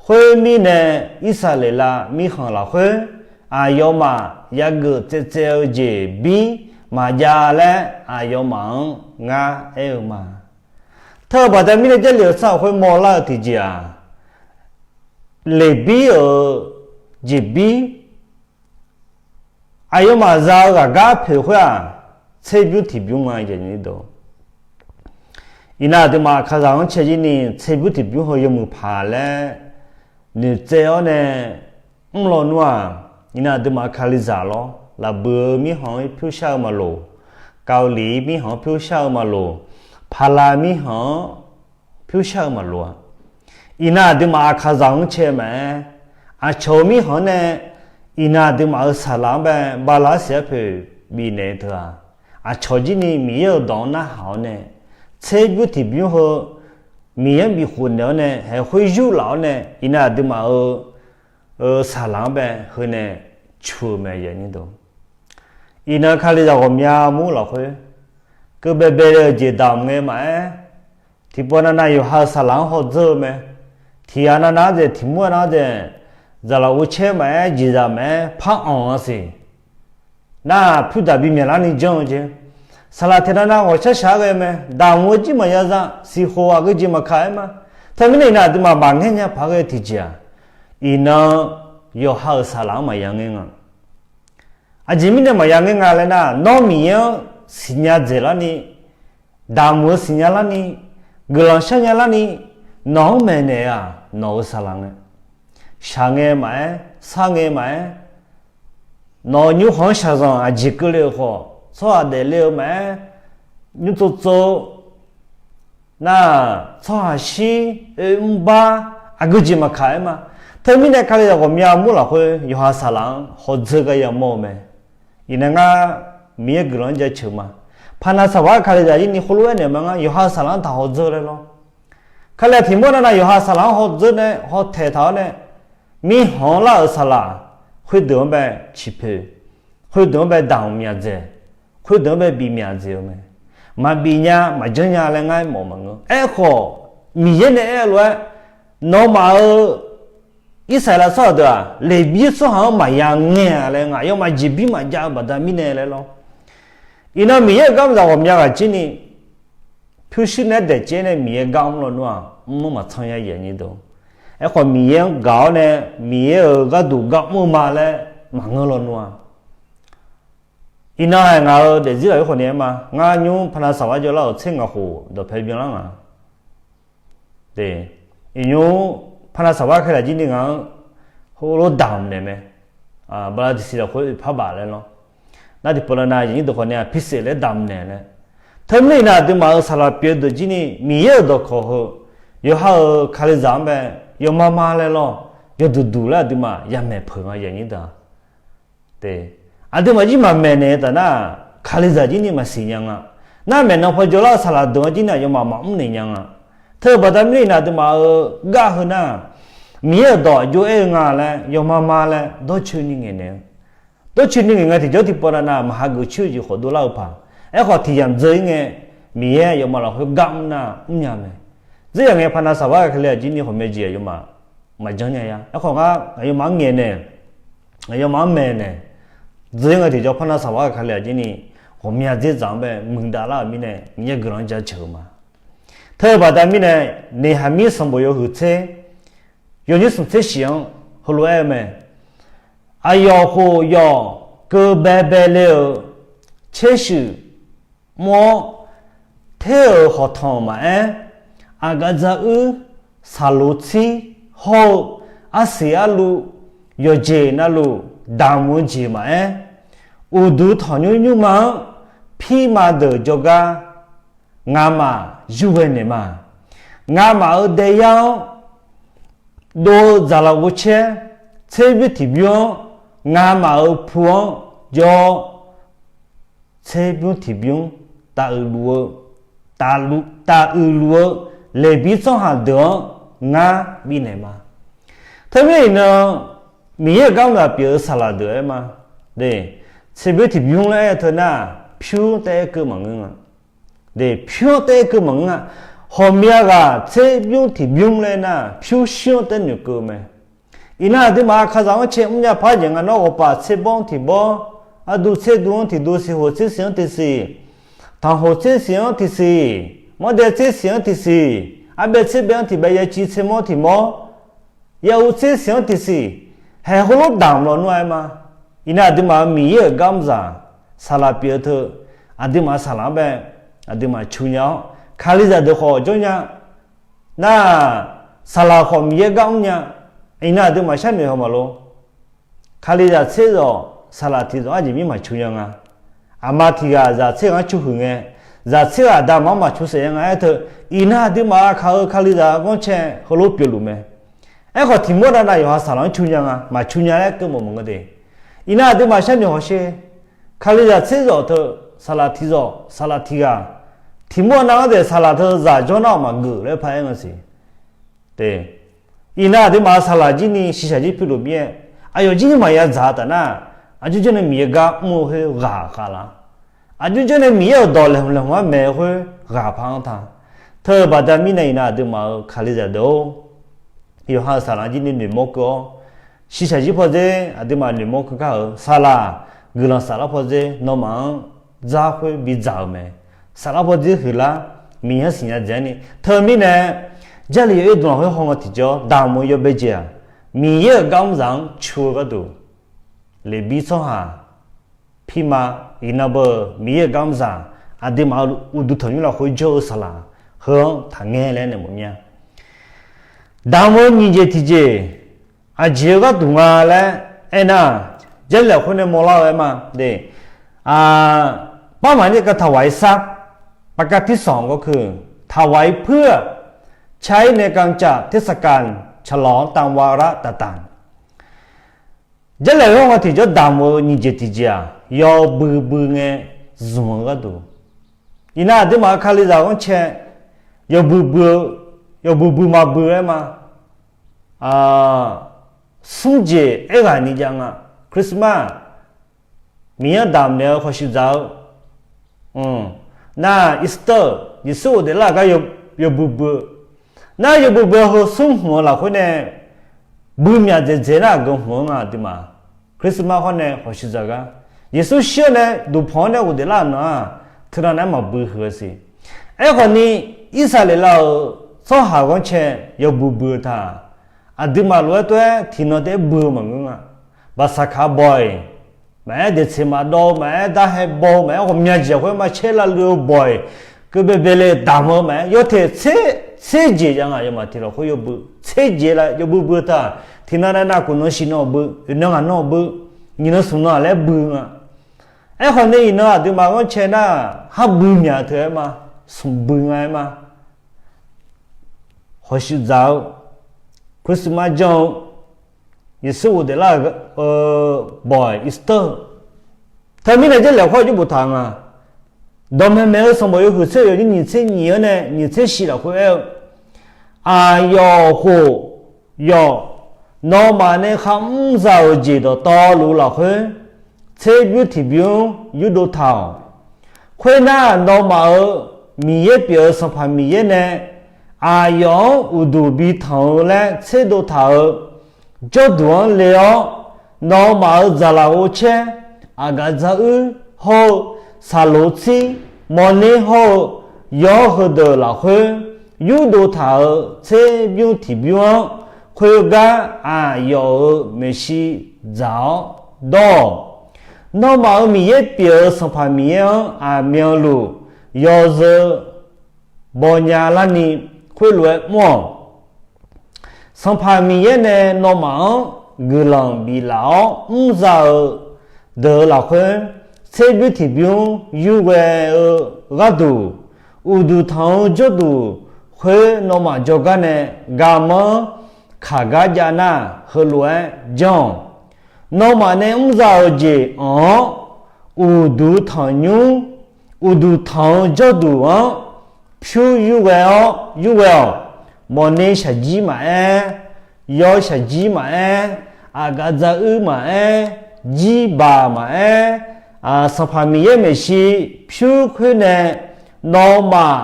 Khoermirnae, Irsaqleqlav mirkhanq lafkhoer aqyawfmaf yageuf tsaevtsaev-eu jeqbir maqjav laer aqyawfmaf-anr ngar aer-eu ma. Teu-eu baqda mirnae Jarlif-eu tsawrhaq khoer mawrlar-eu tiqjeq-aq, Leqbir-euq jeqbir aqyawfmaf za-eu ghaqgar poeq khoer-aq, tserbymr tiqbymr nga. Iqnan aqduimaf aqkaqzaq-anr cae jir ni tserbymr tiqbymr heu yawmuiq paq laer noeqtsaev-awr nae mrlawnmr-aq, iqnan aqduimaf kalizaq lawr, lafbuiq-eu mirkhanq-anr pyur shar-eu maqloq, Kavliq-ir mirkhanq-anr pyur shar-eu maqloq, Paqlav mirkhanq-anr pyur shar-eu maqloq-a. Iqnan aqduimaf aqkaqzaq-anr cae maqaer, aqcawq-eu mirkhanq-anr nae iqnan aqduimaf-euq saqlaq-anr bae bala arsiq arpoeq bifnaeq teu-aq, aqcawq jir ni Miqyaer-euq dawq-anr narhaq-awr nae, tserbymr tiqbymr heu Miqyaer-anr bifkhof naeq-awr nae, haeq khoer yurlaf-awr nae, iqnan aqduimaf-euq saqlaq-anr bae heu nae cu-eu mae. Iqnan kalizaq ghawqmya mur lafkhoer keuv baebae-eu jeq damq ngae maqaer, tiqpov navnav yawqha-euq saqlaq-anr hawdzeur-eu mae. Tiq ghaq navnav-anr dzaeq, tiq mur navnav-anr dzaeq, zaqlaq ghovcaer maqaer, jeqzaq maqaer, par anq-a siq. Nar-aq, pyur daq bimyaq larni janr-eu jeq. Saqlaq tiq navnav ghawqshar shaq-aer ghae mae. Damq-eu jir maqya za, siqkhof aqgeujeq maqkaq-aer ma. Teumirnae iqnan aqduimaf maqngaer nya paq-aer ghae tiqjeq-aq, iqnan yawqha-euq saqlaq-anr maqya ngaer nga. Aqjeq mirnae maqya ngaer nga laer nar, nawr Miqyaer-anr siqnya dzaeqlarni, damq-eu siqnya larni, guiqlanq sharnya larni, nawq-anr maeqnaeq-aq, nawq-euq saqlaq ngae. Shaq ngae maqaer, sar ngae maqaer, nawq-euq nymrkhanq-anr shaqzanq aqjeq keuvle-euq khawf, tsawrhaq daefle-eu maqaer, nymr tsov tsov-eu nar, tsawrhaq shir oe mrbar, aqgeujeq maqkaq-aer ma. Teumirnae kalizaq ghawqmya mur lafkhoer yawqha saqlaq-anr hawdzeur gar yamawr-eu mae. Iqnan ngar Miqyaer guiqlanq-anr jaceuq ma. Paqnaq saqbaq-aer kalizaq jir ni heulof-aer naeq ma ngar, yawqha-euq saqlaq-anr taq hawdzeur laer lawr. Kalizaq tiq mur navnav yawqha saqlaq-anr hawdzeur nae hawtaeq taq-awr nae, mirkhanq-anr lar-euq saqlaq khoerdeuq-anr bae ciqpoeq, khoerdeuq-anr bae damq myaq dzaeq, khoerdeuq-anr bae bif myaq dzaeq-eu mae. Maqbif nya maqjanr nya laer ngar mawf maqngeur. Aerkhawf, Miqyaer nae aer-eu lof-aer, nawmaf-euq Irsaqleqlav tsawrhaq deuq-aq, Leqbir tsawrhaq-anr maqya ngaer-a laer, ngaq yawmaf jeqbir maqjav-eu baqda mirnae laer lawr. Iqnan Miqyaer-euq garmaf zaq ghawqmya ghaq jir ni, pyurshuir naeq-aer daeq caev nae Miqyaer gar mr lawnmr-aq, mrnmr maqtsanr ya yaeq nyir deuq. Aerkhawf Miqyaer-anr gaq-awr nae, Miqyaer-euq gharduq gar mr-eu ma laer maqngeur lawnmr-aq, Iqnan-aer ngaq-euq daefzir lafkhoer khawf ni aer ma, ngar nymr paqnaq saqwar jawrlar-euq tser ngaq khof dawqpae byanlar nga. Iqnymr paqnaq saqwar kalizaq jir ni ngaq-anr heulof damq naeq mae. Bala tiqsiq lafkhoer oeqpar baf laer lawr. Nar tiqpov lavnav yaqnyir deuq khawf ni-aq, pirsef laer damq naeq laer. Teumirnae iqnan aqduimaf-euq saqlaq pyeuf-eu deuq jir ni Miqyaer-euq dawqkawq heu, yawqha-euq kalizaq-anr bae, yawma ma laer lawr, yawduq duq laer aqduimaf yamaeq peuq nga yaqnyir deuq-aq. Aqduimaf jir maqmaeq naeq-eu taf nar, kalizaq jir ni maqsiq nya nga. Nar maeqnan paw jawrlar-eu saqlaq deuq-anr jir ni aqyawfmaf maqmr naeq nya nga. Teu-eu baqda mirnae iqnan aqduimaf-euq gar heu nar, Miqyaer-euq dawq aqjox aer-eu nga laer yawma ma laer dawrcoeni ngaeqnaeq-eu. Dawrcoeni ngaeq nga tiqjawr tiqpov lavnav maqhageuf coer-eu jeq khawf dovlar-eu paq. Aerkhawf tiq yamq dzeur-ir ngae, Miqyaer yawfmaf lafkhoer gar mr nar mrnya mae. Dzerzaq ngae paqnaq saqwar kalizaq jir ni ghawqmya jeq aqyawfmaf maqjanr nya ya. Aerkhawf ngar aqyawfmaf-anr ngaeqnaeq, aqyawfmaf-anr maeqnaeq, dzeur-ir ngae tiqjawr paqnaq saqwar kalizaq jir ni ghawqmya dzerdzaq-anr bae muiqdav lar-euq mirnae Miqyaer guiqlanq-anr jaceuq-eu ma. Teu-eu baqda mirnae, Neqhaqmir sanqbof yawhuiq tser, yawnyir smq tser shif-anr heulof-aer-eu mae. Aqyawf khof yawf keuv baebae le-euq tsershuif mr-awr, ter-euq hawqtanq maqaer, aqgaf dzaruir saqloq tsir hawr-eu arsiq arluv yawqjeq navluf damq-eu jeq maqaer, uqduq tanqnymr nymrma-anr pirma deuq jawrgar ngamaf yurghae naeq ma. Ngamaf-euq daeyar-anr dov-eu dzaqlaq ghovcaer, tserbymr tiqbymr-anr ngamaf-euq pu-anr jawr-awr, tserbymr tiqbymr taf uiq luf-eu, taf uiq luf-eu Leqbir tsawrhaq deuq-anr ngar bifnaeq ma. Teumirnae iqnan Miqyaer-euq gar mr zaq pyeuf-eu saqlaq deuq-aer ma. Tserbymr tiqbymr laer aer teu nar, pyur taef-aer keuv maqngeur nga. Pyur-anr taef-aer keuv maqngeur nga. Ghawqmya ghaq tserbymr tiqbymr laer nar, pyur shir-anr taef noeqkeuv mae. Iqnan aqduimaf kalizaq-anr cae mrnya par jeq nga nawr, ghawqpaf tserbawr-anr tiqbawr, arduv tserduv-anr tiqduv, siqhoq tsersiq-anr tiqsiq, tanqhoq tsersiq-anr tiqsiq, mawrdae tsersiq-anr tiqsiq, arbaev tserbaev-anr tiqbaev, yaciv tsermawr tiqmawr, yahuv tsersiq-anr tiqsiq, haeq heulof damq lawnmr-aer ma. Iqnan aqduimaf-euq Miqyaer-euq gar mr zaq saqlaq pyeuf-eu teu, aqduimaf saqlaq-anr bae, aqduimaf cu nya-awr, kalizaq deuq khawf jawr nya, nar, saqlaq khawf Miqyaer gar mr nya. Iqnan aqduimaf sharnoeq haw maqlor. Kalizaq tserzawq saqlaq tiqzawq arjeq mir maqcu nya nga. Aqma tiq ghaq zaq tser ghaq-anr cu huiq ngae, zaq tser ghaq aqda maq-anr maqcu saef nya nga aer teu, iqnan aqduimaf aqkaq-eu kalizaq ghanrcae heulof pyeufluf mae. Aerkhawf tiqmawr navnav yawqha saqlaq-anr cu nya nga, maqcu nya laer keuv mawf maqngeur de. Iqnan aqduimaf sharnoeq hawsher. Kalizaq tserzawq teu, saqlaq tiqzawq, saqlaq tiq ghaq, tiqmawr nav-anr daef saqlaq teu zaq jawr nar-awq maqgeuf laer paraer nga siq. Iqnan aqduimaf saqlaq jir ni shiqshaq jir piluf mir-aer, aqyawf jir ni maqya dzaq-eu taf nar, aqjox jawr nae Miqyaer gar mr-eu khoer ghaq khav lar. Aqjox jawr nae Miqyaer-euq dawq laeqhmq laeqhmq-anr maeq-eu khoer ghaq par-anr ta. Teu-eu baqda mirnae iqnan aqduimaf-euq kalizaq deuq-or, yawqha-euq saqlaq jir ni noeqmawr keuv-awr, shiqshaq jir pawdzer aqduimaf noeqmawr keuv kar-euq saqlaq, guiqlanq saflar pawdzer nawmaf-anr dzar khoer bidzaq-euq mae. Saflar pawdzer huiqlar, Miqyaer-anr siqnya dzaeq-aer ni. Teu mirnae, Jarlif yawoer dmq lafkhoer haw nga tiqjawr damq-eu yawbae jeq-aq, Miqyaer-euq gar mr zaq-anr cu-eu gharduq, Leqbir tsawrhaq pirma, iqnan beu Miqyaer-euq gar mr zaq, aqduimaf uqduq tanqnymr lafkhoer jawr-eu saqlaq heu-anr taqngae laer nae mawf mir-a. Damq-eu nyiq jeq tiqjeq, aqjeq-eu gharduq nga laer aernar, Jarlif lafkhoer nae mawrlar-eu aer ma. Barmaqni ถวายทรัพย์, ประการที่สองก็คือ ถวายเพื่อใช้ในการจัดเทศกาลฉลองตามวาระต่างๆ. Jarlif-anr nga tiqjawr damq-eu nyiq jeq tiqjeq-aq, yawbui bui ngae zmq-eu gharduq. Iqnan aqduimaf-euq kalizaq ghanrcae, yawbui bui-eu, yawbui bui maqbui-eu aer ma. Smr jeq aerghaqni jav nga. Christmas, Miqyaer-anr damq naeq-eu khawqshuif dzaq-eu, nar, Easter, Yeqsur ghofdaef lar-euq gar yawbui bui-eu, nar, yawbui bui-eu heu smr hmq-eu lafkhoer nae bui myaq dzaeqdzaeq nar aqgeu hmq-anr nga aqduimaf. Christmas hawr nae khawqshuif dzaq gar, Yeqsur shir-awr nae duqpanq-anr nae ghofdaef lar-euq nan-aq, teunav naeq-aer maqbui huiq-eu siq. Aerkhawf ni, Irsaqleqlav-euq tsawrhaq ghanrcae yawbui bui-eu ta, aqduimaf lof-aer tov-aer tiqnan taef-aer bui-eu maqngeur nga. Baqsaqkaq baw-iq, Maqaer, daeqtseq maqdawv-eu maqaer, darhae baw-eu maqaer, ghawqmya jeq khoer ma caer lavluiv-eu bawq-iq keuv baebae le damq-eu maqaer, yawtaeq tser jeq jav nga. Yawmaf tiq lafkhoer yawbui tser jeq laer yawbui bui-eu taq, tiqnan navnav kuf nan shif nan bui, oeq nan ngaq nan bui, nyiq nan smq nan-aq laer bui nga. Aerkhawf ni iqnan aqduimaf ghanrcae nar, khar bui myaq teu-aer ma, smq bui nga-aer ma. Hawshuif dzaq-eu, Christmas janr-eu, Yeqsur ghofdaef lar-euq bawq-iq Easter, teumirnae Jarlif lafkhoer aqjox boftaq nga. Dawqmaeq maeq-eu sanqbof yawhuiq tser yawnyir nyiq tser nyiq-anr nae nyiq tser shif lafkhoer aer-eu, aqyawf khof yawq, nawmaf nae kharmr za-euq jeq dawqtawvluf lafkhoer, tserbymr tiqbymr-anr yurdov taq-awq. Khoernar, nawmaf-euq Miqyaer pyeuf-eu Sanqpaq Miqyaer nae aqyawf-anr uqduq bi tanq-eu laer tserdov taq-euq jawrduq-anr le-awr, nawmaf-euq dzaqlaf ghovcaer, aqgaf dzaruir hawr-eu, saqloq tsir, mawrner hawr-eu, yawr heudeuq lafkhoer yurdov taq-euq tserbymr tiqbymr-anr, khoergar aqyawf-euq maeqshi dzaq-awr dawr-awq. Nawmaf-euq Miqyaer pyeuf-eu Sanqpaq Miqyaer-anr aqmyanluf yawzeu bawnya larni khoerlof-aer mr-awq. Sanqpaq Miqyaer nae nawmaf-anr guiqlanq biflaf-awr mrza-eu deuq-eu lafkhoer, tserbymr tiqbymr yurghae-eu gharduq, uqduq tanq-eu jawrduq khoer nawmaf jawrgar nae garmanr kaq gar jav nar, heulof-aer janr-awq. Nawmaf nae mrza-euq jeq anq-awr, uqduq tanqnymr, uqduq tanq-eu jawrduq-anr pyur yurghae-awr yurghae-awq. Mawrner shaqjir maqaer, yawr shaqjir maqaer, aqgaf dzaruir maqaer, jirbaq maqaer, Sanqpaq Miqyaer maeqshi pyur khoer nae nawmaf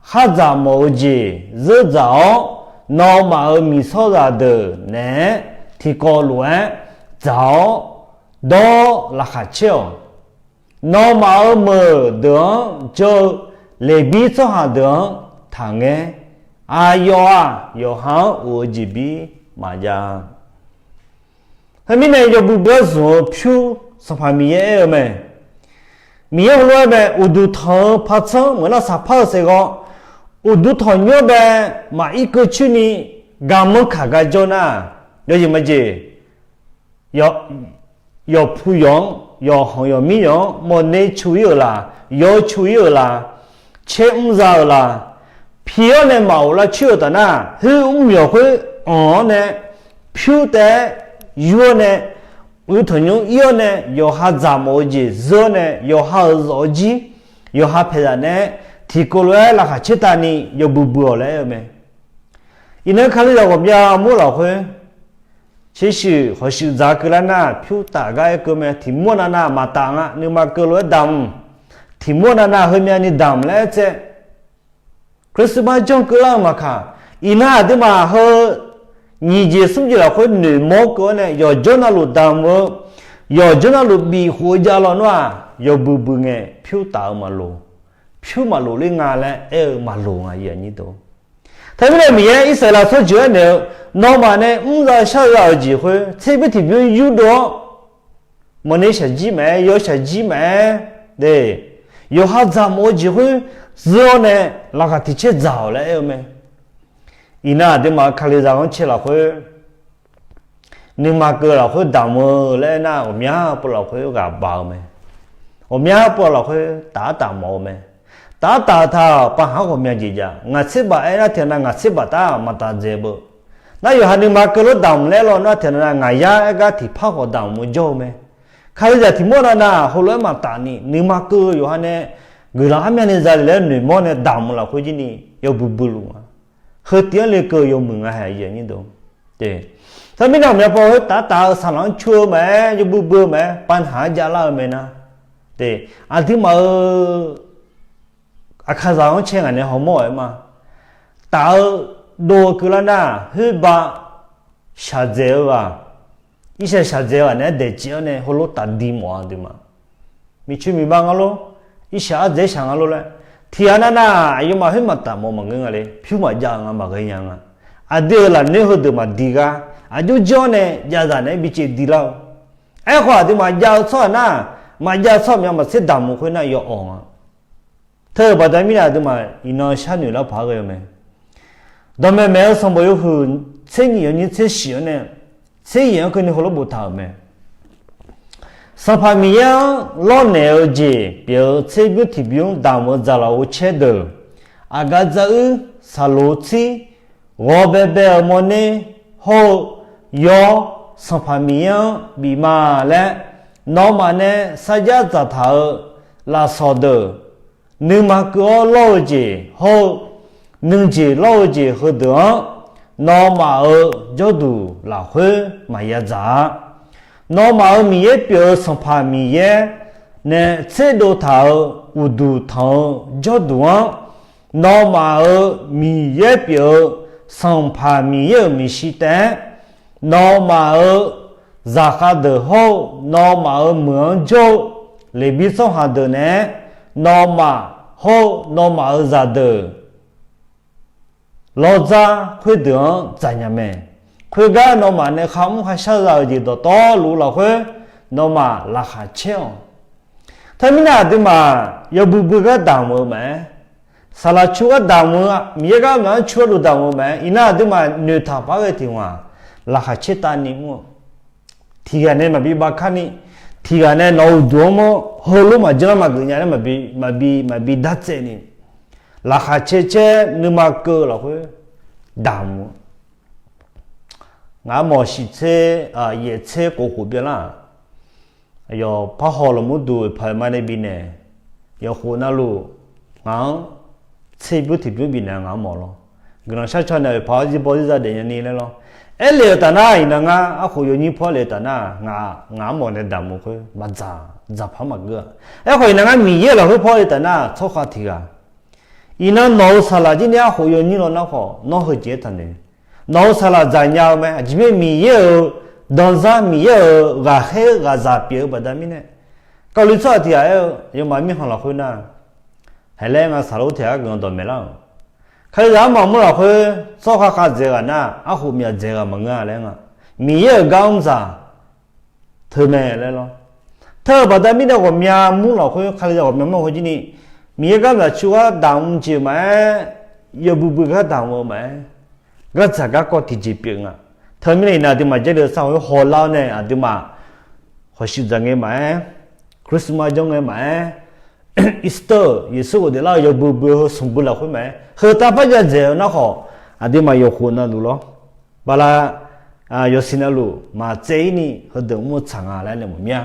khar dzaq mawf-eu jeq zeur dzaq-awr, nawmaf-euq miqsawrzaq deuq naeq-aer tiqkawv lof-aer dzaq-awr dawr laqkhaq caer-awq. Nawmaf-euq meuq deuq-anr jawr-eu Leqbir tsawrhaq deuq-anr taqngaer. Aqyawf-aq, yawqha-anr of-eu jeqbir maqjav. Teumirnae yawbui bui-anr zmq-eu pyur Sanqpaq Miqyaer aer-eu mae. Miqyaer heulof-aer mae, uqduq tanq-eu partsanr meuq nar saqpar-eu saeqghawv, uqduq tanqnymr bae maqir keuv coer ni garmanr kaq gar jawr nar, yawjeq majeq yawqpu yawq-anr, yawqhanq yawqmir yawq-anr mawrner cu ir-euq la, yawr cu ir-euq la, caer mr za-euq la, pi-awr nae maqghof lar coer-euq taf nar, hoer mr myawq khoer anq-awr nae, pyur taef-aer yur-awr nae, uqduq tanqnymr ir-awr nae, yawqha dzaq mawf-eu jeq zeur-awr nae, yawqha-euq zawf-eu jir, yawqha paeqzaq nae-aer tiqkawv lof-aer laqkhaq caer tavni yawbui bui-awq laer aer-eu mae. Iqnan Kalizaq ghawqmya mur lafkhoer, tsershuiq hawshuif dzaq keuvlar nar pyur taf gar aer keuv mae. Tiq mur navnav maqtaf nga, nuima keuv lof-aer damq. Tiq mur navnav heumya ni damq laer aer tsaev. Christmas janr keuvlar-eu maqkaq, iqnan aqduimaf heu nyiq jeq smr jeq lafkhoer noeqmawr keuv-awr nae yawqjawr navluf damq-eu, yawqjawr navluf bif khof-eu jav lawnmr-aq, yawbui bui ngae pyur taf-eu maqloq, pyur maqloq ler nga laer aer-eu maqloq nga. Teumirnae Miqyaer Irsaqleqlav tsawrjeuq-aer naeq-eu, nawmaf nae mr za shar za-euq jeq khoer tserbymr tiqbymr yurdov-awr, mawrner shaqjir maqaer, yawr shaqjir maqaer, yawqha dzaq mawf-eu jeq khoer zeur-awr nae laqkhaq tiq caer dzaq-awq laer aer-eu mae. Iqnan aqduimaf-euq Kalizaq ghanrcae lafkhoer, nuima keuv lafkhoer damq-eu laer aernar, ghawqmya pov lafkhoer ghaq baq-eu mae. Ghawqmya pov lafkhoer taf-ar taf mawf-eu mae. Taf-ar taf-eu taq-aq, paqhaq-anr ghawqmya jeq jav. Ngaq tserbaq aernar tiqnan ngaq tserbaq taf-aq maqtaf dzaeq beu. Nar yawqha nuima keuv lof damq laer lawnmr-aq tiqnan ngaq yar aer gar tiqpar khawf damq-eu jawr-eu mae. Kalizaq tiq mawr navnav heulof-aer maqtaf ni, nuima keuv yawqha nae guiqlanq armyavni za le laer noeqmawr nae damq-eu lafkhoer jir ni yawbui bui luf nga. Heu tiv-anr lekeuv yawmuiq nga hae. Teumirnae ghawqmya pov khoer taf-ar taf-eu saqlaq-anr cu-eu maqaer, yawbui bui-eu maqaer, paqhaq-anr javlar-eu mae nar, aqduimaf-euq Aqkaqzaq-anr cae ngaq nae hawmawr-aer ma. Taf-eu dov-eu keuvlar nar, hoerba shaqdzaeq-eu ghaq, irshaq shaqdzaeq-eu ghaq naeq-aer daeqcaev-awr nae heulof taf di mawf-a aqduimaf. Miqcoeq miqma nga lor, irshaq ardzaeq shaq nga lor laer. Tiqghaq navnav aqyawfmaf khoer maqtaf mawf maqngeur nga le, pyur maqjav-eu nga maqghae nya nga. Aqdui-euq lafnoer heudeuq maqdi gar, aqjox janr-awr nae javzaq naeq-aer bicaev dilar-eu Aerkhawf aqduimaf jav-eu tsawrhaq nar, maqjav-eu tsawrhaq myav maqtser damq-eu khoer nar yaw awq nga. Teu-euq baqda mirnae aqduimaf iqnan sharnoeq lar paq-aer ghae-eu mae. Dawqmaeq maeq-eu sanqbof yawhuiq tser nyiq yawnyir tser shif-anr nae tser yaeq-anr keuvni heulof boftaq-euq mae. Sanqpaq Miqyaer-anr lawrnaeq-eu jeq pyeuf-eu tserbymr tiqbymr damq-eu dzaqlaf ghovcaer deuq, aqgaf dzaruir, saqloq tsir, ghawq baebae-euq mawrner hawr-eu, yawr, Sanqpaq Miqyaer-anr bif ma laer, nawmaf nae sarjax dzaqtaq-euq lafsawq deuq, nuima keuv-awr lawr-eu jeq hawr-eu, nuijeq lawr-eu jeq heudeuq-anr, nawmaf-euq jawrduq lafkhoer maqya dzaq-a. Nawmaf-euq Miqyaer pyeuf-eu Sanqpaq Miqyaer nae tserdov taq-euq uqduq tanq-eu jawrduq-anr, nawmaf-euq Miqyaer pyeuf-eu Sanqpaq Miqyaer-euq maeqshi taef-aer, nawmaf-euq zaqkhav deuq hawr-eu, nawmaf-euq meuq-anr jawr-eu Leqbir tsawrhaq deuq naeq-aer, nawmaf hawr-eu nawmaf-euq zaqdeuq lawrdzar khoerdeuq-anr dzaqnya mae. Khoergar nawmaf nae kharmr kharshar za-euq jeq dawqtawvluf lafkhoer, nawmaf laqkhaq caer-awq. Teumirnae aqduimaf yawbui bui gar damq-eu maqaer, saqlaq cu gar damq-eu, Miqyaer gar maqanr cu gharduq damq-eu maqaer, iqnan aqduimaf noeqtaq paq-aer ghae tiq ghaq, laqkhaq caer tavni mr-eu. Tiq ghaq nae maqbi bavkarni, tiq ghaq nae nawq-euq uqduq-anr mawr heulof maqjanr lar maqgeuf nya laer maqbi, maqbi, maqbi dartsaevni, laqkhaq caer caer nuima keuv-eu lafkhoer damq-eu. Ngaq-anr mawq shiq tser, yaeq tser khof khof byanlar-aq, aqyawf parhaw lafmur duq paq-eu ma nae bifnaeq, yawkhof navluf ngaq-anr tserbymr tiqbymr bifnaeq ngaq-anr mawf lawr. Guiqlanq sharcaw nae oeqpaq-awr zirbaw zirza daefnya ni laer lawr. Aerle-euq taf nar iqnan ngar arkhof yawnyir paw le-eu taf nar, ngaq-anr mawf nae damq-eu khoer maqdzaq, dzaqpar maqgeur-a. Aerkhawf iqnan ngar Miqyaer-euq lafkhoer paw le taf nar tsawrkhav tiq ghaq. Iqnan nawq-euq saqlaq jir ni arkhof yawnyir law nar khawf, nawr heujeq-aer taqnoeq. Nawq-euq saqlaq dzaqnya-eu mae. Aqjeq mirnae Miqyaer-euq danzar, Miqyaer-euq ghaqkhaer ghaqzaq pyeuf-eu baqda mirnae, Kali tsawrhaq tiq ghaq aer-eu, aqyawfmaf mirkhanq lafkhoer nar, haeq laer nga saqlaq-awr tiq ghaq-aer guiqlanq dawqmaeq lar-euq. Kalizaq armaf mur lafkhoer tsawrkhav khav dzaeq ghaq nar, arkhof myaf dzaeq ghaq maqngeur-a laer nga. Miqyaer-euq gar mr zaq teu mae laer lawr. Teu-eu baqda mirnae ghawqmya mur lafkhoer, Kalizaq ghawqmya mur lafkhoer jir ni, Miqyaer gar mr zaq cu gar damq-eu jeq maqaer, yawbui bui gar damq-eu maqaer, gardzaq garkawv tiqjeq pyeuf nga. Teumirnae iqnan aqduimaf Jarlif-eu sar khoer hawlar-awr nae aqduimaf khawqshuif dzaq ngae maqaer, Christmas jawr ngae maqaer, Easter Yeqsur ghofdaef lar-eu yawbui bui heu smq bui lafkhoer maqaer, heu tavpar jav dzaeq-eu nar khawf, aqduimaf yawkhof navluf lawr, bala yawsiq navluf maqtsaev-ir ni heudeuq mr-eu tsaq nga laer nae mawf mir-a.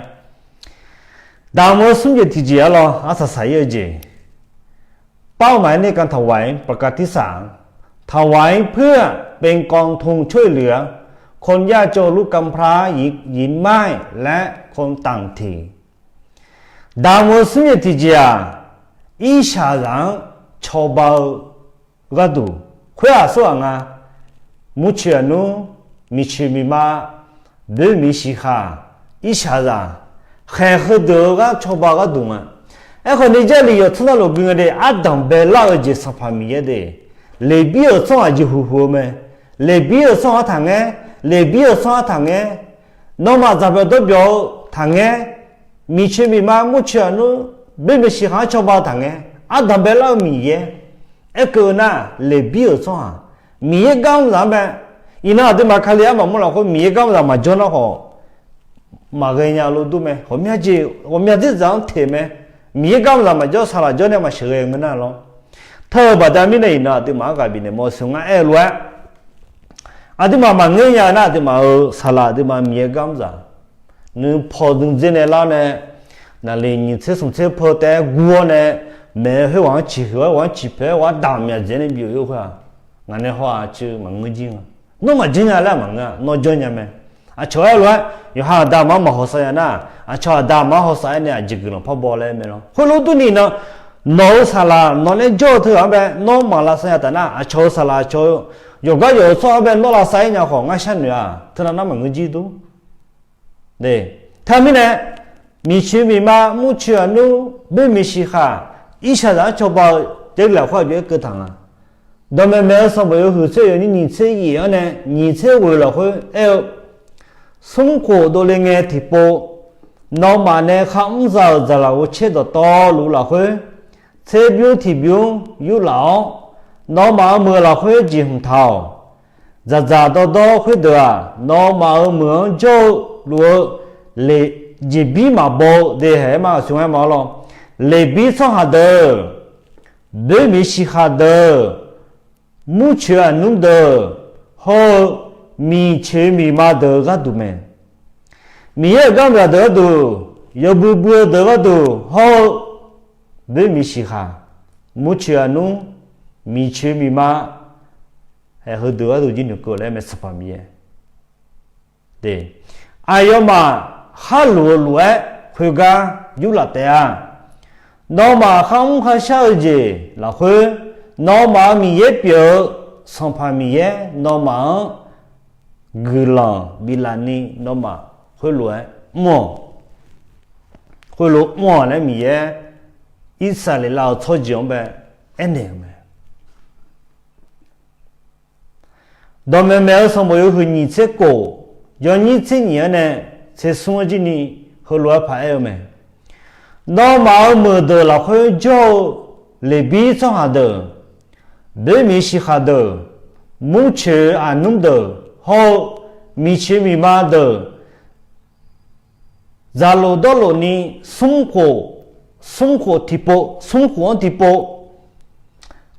Damq-eu smr jeq tiqjeq-a lawr, arsaq saq-ir-eu jeq เป้าหมายในการถวายประกาศที่สาม ถวายเพื่อเป็นกองทุนช่วยเหลือคนยากจน ลูกกำพร้า หญิงม่าย และคนต่างถิ่น Damq-eu smr jeq tiqjeq-aq, irshaqzaq-anr cawba-eu gharduq khoer-aq tsawrhaq nga. Murcoeq aqnmr, miqcoeq miqma, boermiq shiqkhaq, irshaqzaq khaeq heudeuq-eu gar cawba-eu gharduq nga. Aerkhawf ni Jarlif yawqtsanr navluf gui nga de, ardanq baelar-eu jeq Sanqpaq Miqyaer de, Leqbir-euq tsawrhaq jeqhuq huq-eu mae. Leqbir-euq tsawrhaq-anr taqngaer, Leqbir-euq tsawrhaq-anr taqngaer, nawmaf dzaqbyawq dawrbyawq-eu taqngaer, miqcoeq miqma murcoeq aqnmr, boermiq shiqkhaq-anr cawba-eu taqngaer, ardanq baelar-eu Miqyaer. Aerkeuv nar, Leqbir-euq tsawrhaq, Miqyaer gar mr zaq-anr mae. Iqnan aqduimaf Kali armaf mur lafkhoer Miqyaer gar mr zaq maqjawr nar khawf, maqghae nya lof dur mae. Ghawqmya jeq ghawqmya dzerdzaq-anr teq mae. Miqyaer gar mr zaq maqjawr, saqlaq jawr nae maqsheuqghae ngeur nar lawr. Teu-eu baqda mirnae iqnan aqduimaf-anr ghaq bifnaeq mawr sheuq ngar aer-eu lof-aer, aqduimaf maqngeur nya-eu nar, aqduimaf-euq saqlaq aqduimaf Miqyaer gar mr zaq, nuipaw dui dzer nae lar nae, naqliq nyiq tser smq tser peu taef-aer gur-awr nae, maeq-eu khoerghaq-anr ciqhuiq-awr, ghaq-anr ciqpoeq-aer, ghaq-anr damq myaq dzaeq nae byov-ir-eu khoer-aq, ngaq nae haw-aq ceuq maqngeur jir nga. Nawr maqjanr nya laer maqngeur-a, nawr janr nya mae. Aqcawq aer lof-aer, yawqha aqda aqma-anr maqhaw sav nya nar, aqcawq aqda aqma-anr haw sav-aer nae aqjeq guiqlanq par baw laer mae lawr. Khoerlof durni nan, nawq-euq saqlaq nawq nae jawr-eu teughaq-anr bae nawr maqlav sav nya taf nar, aqcawq-euq saqlaq aqcawq-eu yawqgar yawq-eu tsawrhaq-anr bae nawr lav sav-ir nya khawf, ngar sharnoeq-aq teunav nar maqngeur jir dur. Teumirnae, miqcoeq miqma, murcoeq aqnmr, boermiq shiqkhaq, irshaqzaq-anr cawba-eu Jarlif lafkhoer aqjox-aer keuv taq nga. Dawqmaeq maeq-eu sanqbof yawhuiq tser yawnyir nyiq tser yaef-anr nae nyiq tser ghoeq lafkhoer aer-eu, smrkhof dovle ngae tiqpov, nawmaf nae kharmr za-euq dzaqlaf ghovcaer dawqtawvluf lafkhoer, tserbymr tiqbymr yurlaf-awr, nawmaf-euq meuq lafkhoer jeqhmq taq-awq. Dzaqdzaq dawrdawr khoerdeuq-aq, nawmaf-euq meuq-anr jawr-eu luf-eu jeqbir maqbaw-eu de haeq-aer ma, aqsur ngar ma lawr. Leqbir tsawrhaq deuq, boermiq shiqkhaq deuq, murcoeq aqnmr deuq, hawr-eu miqcoeq miqma deuq-eu gharduq mae. Miqyaer-euq garmq ghaq deuq gharduq, yawbui bui-eu deuq gharduq hawr-eu, boermiq shiqkhaq, murcoeq aqnmr, miqcoeq miqma, haeq heudeuq gharduq jir noeqkeuv laer mae, Sanqpaq Miqyaer. Aqyawfmaf kharluf-eu lof-aer khoergar yurlaf taef-a. Nawmaf kharmr kharshar-eu jeq lafkhoer, nawmaf-euq Miqyaer pyeuf-eu Sanqpaq Miqyaer nawmaf-anr guiqlanq biflaf ni nawmaf khoerlof-aer mr-awq. Khoerlof mr-awq laer Miqyaer Irsaqleqlav-euq tsawrjeuq-anr bae aernaeq-eu mae. Dawqmaeq maeq-eu sanqbof yawhuiq nyiq tser kof, yawnyir tser nyiq-anr nae tser smr-anr jir ni heulof-aer paq aer-eu mae. Nawmaf-euq meuqdeuq lafkhoer jawr-eu Leqbir tsawrhaq deuq, boermiq shiqkhaq deuq, murcoeq aqnmr deuq hawr-eu miqcoeq miqma deuq, dzaqlof dawrlof ni smrkhof, smrkhof tiqpov, smrkhof-anr tiqpov,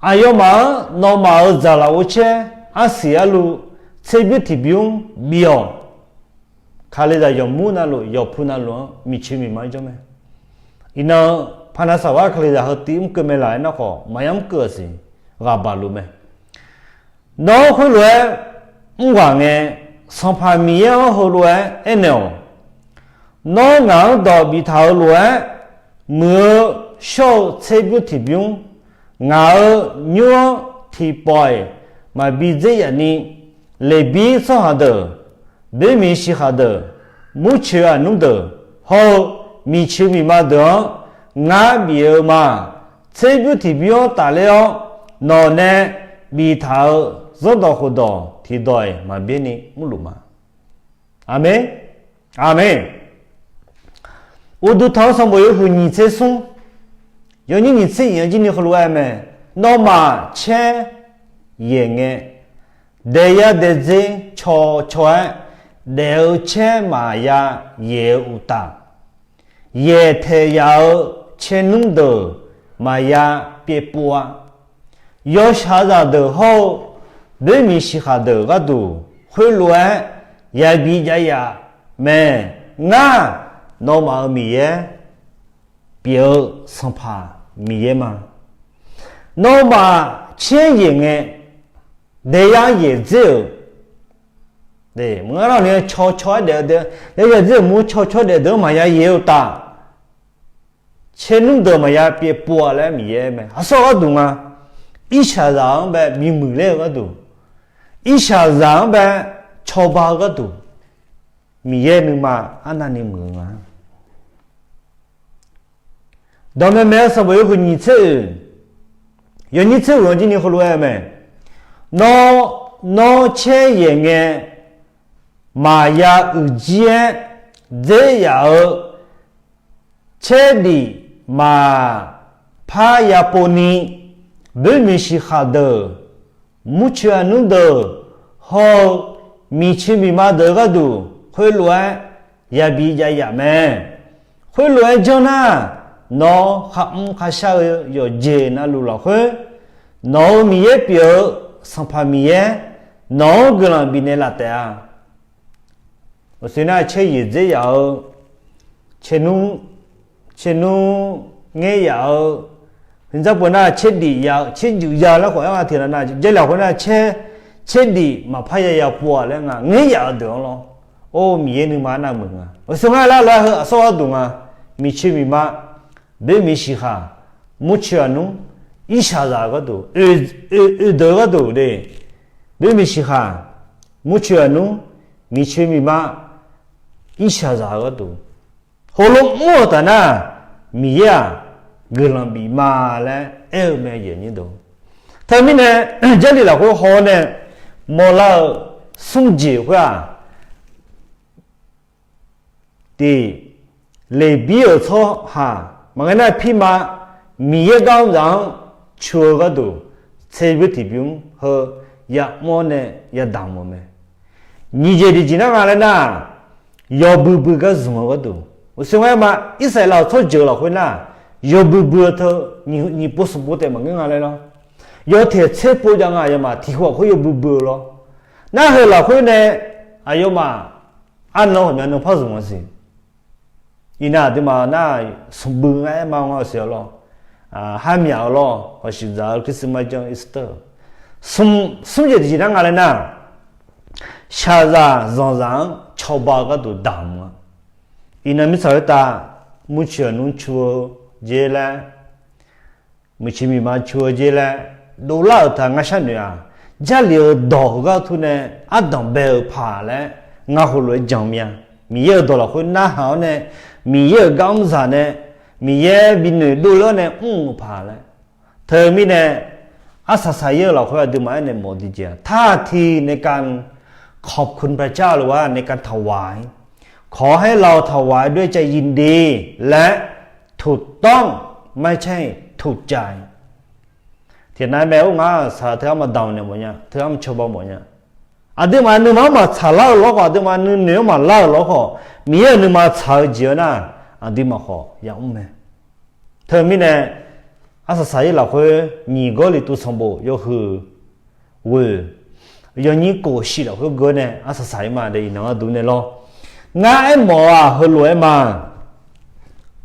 aqyawfmaf-anr nawmaf-euq dzaqlaf ghovcaer arsiq arluv tserbymr tiqbymr bif-awq. Kalizaq yawqmur navluf yawqpu navluf-anr miqcoeq miqma jawr mae. Iqnan paqnaq saqgar Kalizaq heu tiv mr keuv mae laf-aer nar khawf, maqya mr keuv-a siq, ghaq baq luf mae. Nawr khoerlof-aer mr ghaq ngae, Sanqpaq Miqyaer-anr heulof-aer aernaeq-awq. Nawr ngaq-anr dawq biftaq-euq lof-aer, muiq-eu shawr-eu tserbymr tiqbymr, ngaq-euq nymr-anr tiqpawf-iq maqbi dzer yaf ni, Leqbir tsawrhaq deuq, boermiq shiqkhaq deuq, murcoeq aqnmr deuq, hawr-eu miqcoeq miqma deuq-anr ngar bif-eu ma. Tserbymr tiqbymr-anr tafler-awr, nawq nae biftaq-eu zanrdawq khofdawq tiqdawq-iq maqbyaer ni mrluf ma. Aqmeq. Aqmeq. Uqduq tanq-eu sanqbof yawhuiq nyiq tser smr, yawnyir nyiq tser nyiq-anr jir ni heulof-aer mae. Nawmaf caer yaeq ngae, daeqya daeqdzer caw caw-aer daef-eu caer maqya yaeq-eu uqtaf, yaeq taeq yaf-eu caernmr deuq maqya pyaevpov-a. Yawshaqzaq deuq hawr-eu boermiq shiqkhaq deuq gharduq khoerlof-aer yabi jav yaf mae. Ngar, nawmaf-euq Miqyaer pyeuf-eu Sanqpaq Miqyaer ma. Nawmaf caer yaeq ngae, daeqya yaeq dzer-euq, maqngeur lar ni caw caw-aer daef-eu deuq, daeqya dzer-euq mur caw caw-aer daef deuq-anr maqya yaeq-eu uqtaf, caernmr deuq maqya pyaevpov-a laer Miqyaer mae. Aqsur gharduq nga, irshaqzaq-anr bae bimuiq ler-eu gharduq, irshaqzaq-anr bae cawba-eu gharduq, Miqyaer nuima arnavni muiq-eu nga. Dawqmaeq maeq-eu sanqbof yawhuiq nyiq tser oeq, yawnyir tser oeq-anr jir ni heulof-aer mae. Nawr, nawr caer yaeq ngae, maqya uiqjir-aer dzer yaf-eu caerdif maqpar ya pov ni, boermiq shiqkhaq deuq, murcoeq aqnmr deuq, hawr-eu miqcoeq miqma deuq gharduq khoerlof-aer yabi jav yaf mae. Khoerlof-aer janr nar, nawr kharmr kharshar-eu yawqjeq navluf lafkhoer, nawq-euq Miqyaer pyeuf-eu Sanqpaq Miqyaer nawq-anr guiqlanq bifnaeq laf taef-a. Aqsur nar caer yaeq dzer yaf-eu, caernmr, caernmr ngaer yaf-eu, hmq dzarpov nar caerdif ya-eu, caerjuif ya-eu laer khawf-aer nga tiq nar nar, jarlif khoer nar caer, caerdif maqpar ya ya pov-a laer nga ngaer yaf-eu deuq-anr lawr. Or, Miqyaer nuima arnav muiq nga. Aqsur ngar lar lof-aer heu aqsur gharduq nga, miqcoeq miqma, boermiq shiqkhaq, murcoeq aqnmr, irshaqzaq gharduq, oe, oeqdeuq gharduq de, boermiq shiqkhaq, murcoeq aqnmr, miqcoeq miqma, irshaqzaq gharduq, heulof mr-euq taf nar, Miqyaer-aq guiqlanq bif ma laer aer-eu mae, aqyuif aqnyir deuq. Teumirnae, Jarlif lafkhoer haw-awr nae mawrlar-eu smr jeq khoer-aq, tiq, Leqbir-euq tsawrhaq maqngeur nar pirma Miqyaer gar mr zaq-anr cu-eu gharduq tserbymr tiqbymr heu yamr-awr nae yadamq-euq mae. Nyiq jeq tiqjeq nar nga laer nar, yawbui bui gar zmq-eu gharduq, uqshoe ngar ma Irsaqleqlav-euq tsawrjeuq lafkhoer nar, yawbui bui-eu teu nyiq pov smq pov taef maqngeur nga laer lawr. Yawtaeq tser pov jav nga aqyawfmaf tiq khof khoer yawbui bui-eu lawr. Nar heu lafkhoer nae aqyawfmaf arnan ghawqmya nan par zmq-a siq. Iqnan aqduimaf nar smq bui ngar aer ma nga-eu siq-a lawr. Harmyaq-eu lawr, hawshuif dzaq-eu Christmas jan Easter. Smr jeq tiqjeq nar nga laer nar, shaqzaq zanqzaq-anr cawba-eu gharduq damq-a. Iqnan mirtsaq khoertav murcoeq nmr cu-eu jer laer, muiqciq miqma cu-eu jer laer dovlar-euq taq ngar sharnoeq-aq, Jarlif-euq dawq heugar tmr nae ardanq bae-euq paq laer ngar heulof-aer jan mir-a. Miqyaer-euq dawq lafkhoer narhaq-awr nae, Miqyaer-euq gar mr zaq nae, Miqyaer binoeq dovle-awr nae mr-euq paq laer. Teumirnae, arsaq saqyaer-eu lafkhoer aqduimaf aernaeq mawf tiqjeq-aq, taqtiq nae kan ขอบคุณพระเจ้า lof-aer nae kan taqwaq-ir, ขอให้เราถวายด้วยใจยินดี laer ถูกต้องไม่ใช่ถูกใจ. Tiqnav mae or ngar saq teu arma damq naeq mawfnya, teu arma cawba mawfnya. Aqduimaf nuima-anr maqtsaq lar-eu lawr khawf, aqduimaf nuinoeq-anr maqlar-euq lawr khawf, Miqyaer-euq nuima tsaq-eu jeq-eu nar, aqduimaf khawf yamr mae. Teumirnae, arsaq saqyaer lafkhoer nyiq Gawrliqtu sanqbof yawhuiq ghoeq yawnyir kof shif lafkhoer geur nae arsaq saqyaer ma de iqnan gharduq nae lawr. Ngar aermawf-aq heulof-aer ma.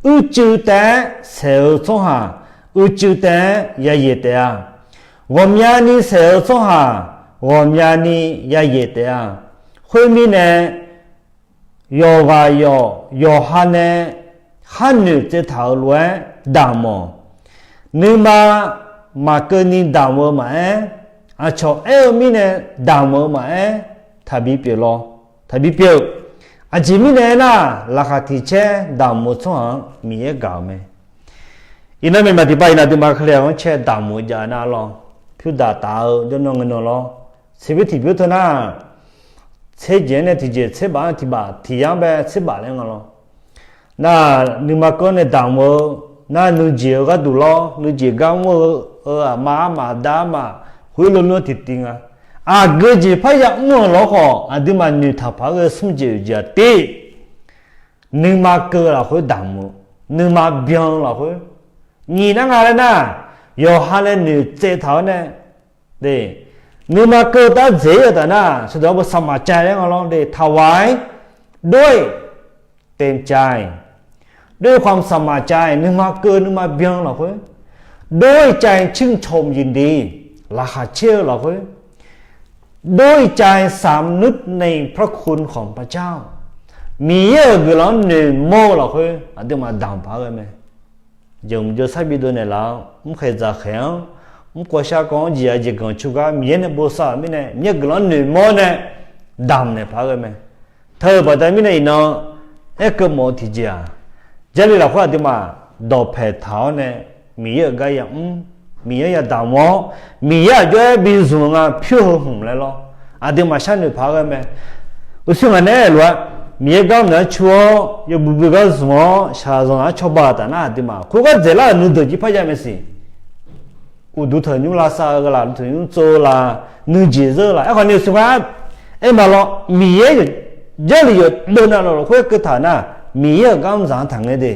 Uicuiv taef-aer saeq-eu tsawrhaq, uicuiv taef-aer yayaeq taef-a. Ghawqmyani saeq-eu tsawrhaq, ghawqmyani yayaeq taef-a. Khoermirnae, yawqghaq yawq yawqha nae khar noeq tsaev taq-euq lof-aer damq-awq. Nuima maqkeuvni damq-eu maqaer, aqcawq aer-eu mirnae damq-eu maqaer, taqbi pyeuf lawr, taqbi pyeuf. Aqjeq mirnae aernar, laqkhaq tiq caer damq-eu tsawrhaq-anr Miqyaer gaq-euq mae. Iqnan maeqmaq tiqpav iqnan aqduimaf Kali-aq-anr cae damq-eu jav nar lawr, pyurdaq taf-eu jawrnan ngae nan lawr, tserbymr tiqbymr teu nar, tser jeq-anr nae tiqjeq, tser baf-anr tiq baf, tiq yar-anr bae tser baf laer nga lawr. Nar, nuima keuv-anr nae damq-eu, nar nuijeq-eu gharduq lawr, nuijeq gar mr-eu, aqma armaf da armaf, khoerlof nmr tiqtiv nga. Aqgeu jeq parya mr-euq lawr khawf, aqduimaf noeqtaq paq-aer ghae smr jeq-euq jeq-aq tiv, nuima keuv lafkhoer damq-eu, nuima byan lafkhoer, nyiq nar nga laer nar, yawqha nae noeqtsaev taq-awr nae, nuima keuv tar dzaeq-ir-eu taf nar, shaqdawq-anr beu saqmaqcav laer nga lawr de, taqwaq-aer, ด้วยเต็มใจ ด้วยความสมัครใจ nuima keuv nuima byan lafkhoer, ด้วยใจชื่นชมยินดี laqkhaq caer-eu lafkhoer, ด้วยใจสำนึกในพระคุณของพระเจ้า Miqyaer-euq guiqlanq-anr noeqmawr-eu lafkhoer aqduimaf damq paq-aer ghae mae. Jeq mq jawr sar bi dov naeqlaf-awr, mrkhaeq dzaqkhaeq-anr, mrkawv sharkawv-anr jeq-aq jeq ganq cu gar Miqyaer nae bosav-euq mirnae, Miqyaer guiqlanq-anr noeqmawr nae damq naeq paq-aer ghae mae. Teu-eu baqda mirnae iqnan aerkeuv mawf-eu tiqjeq-aq, Jarlif lafkhoer aqduimaf dawqpaeq taq-awr nae, Miqyaer-euq gar yamr, Miqyaer yadamq-awr, Miqyaer aqjox-aer bizmq-eu nga pyur heu hmq laer lawr, aqduimaf sharnoeq paq-aer ghae mae. Uqshoe ngaq nae aerlof-aer, Miqyaer gar mq nar cu-awr, yawbui bui gar zmq-awr, shaqzanq-anr cawba-euq taf nar aqduimaf khoergar dzaeqlar-euq nuideuq jir parya mae siq. Uqduq tanqnymr lavsav-eu laf, uqduq tanqnymr tsov-eu laf, nuijeq zeur-eu laf, aerkhawf ni uqshoe ngar aer ma lawr, Miqyaer Jarlif yawqdeuv navluf lafkhoer keuv taq nar, Miqyaer-euq gar mr zaq-anr taqngaer de.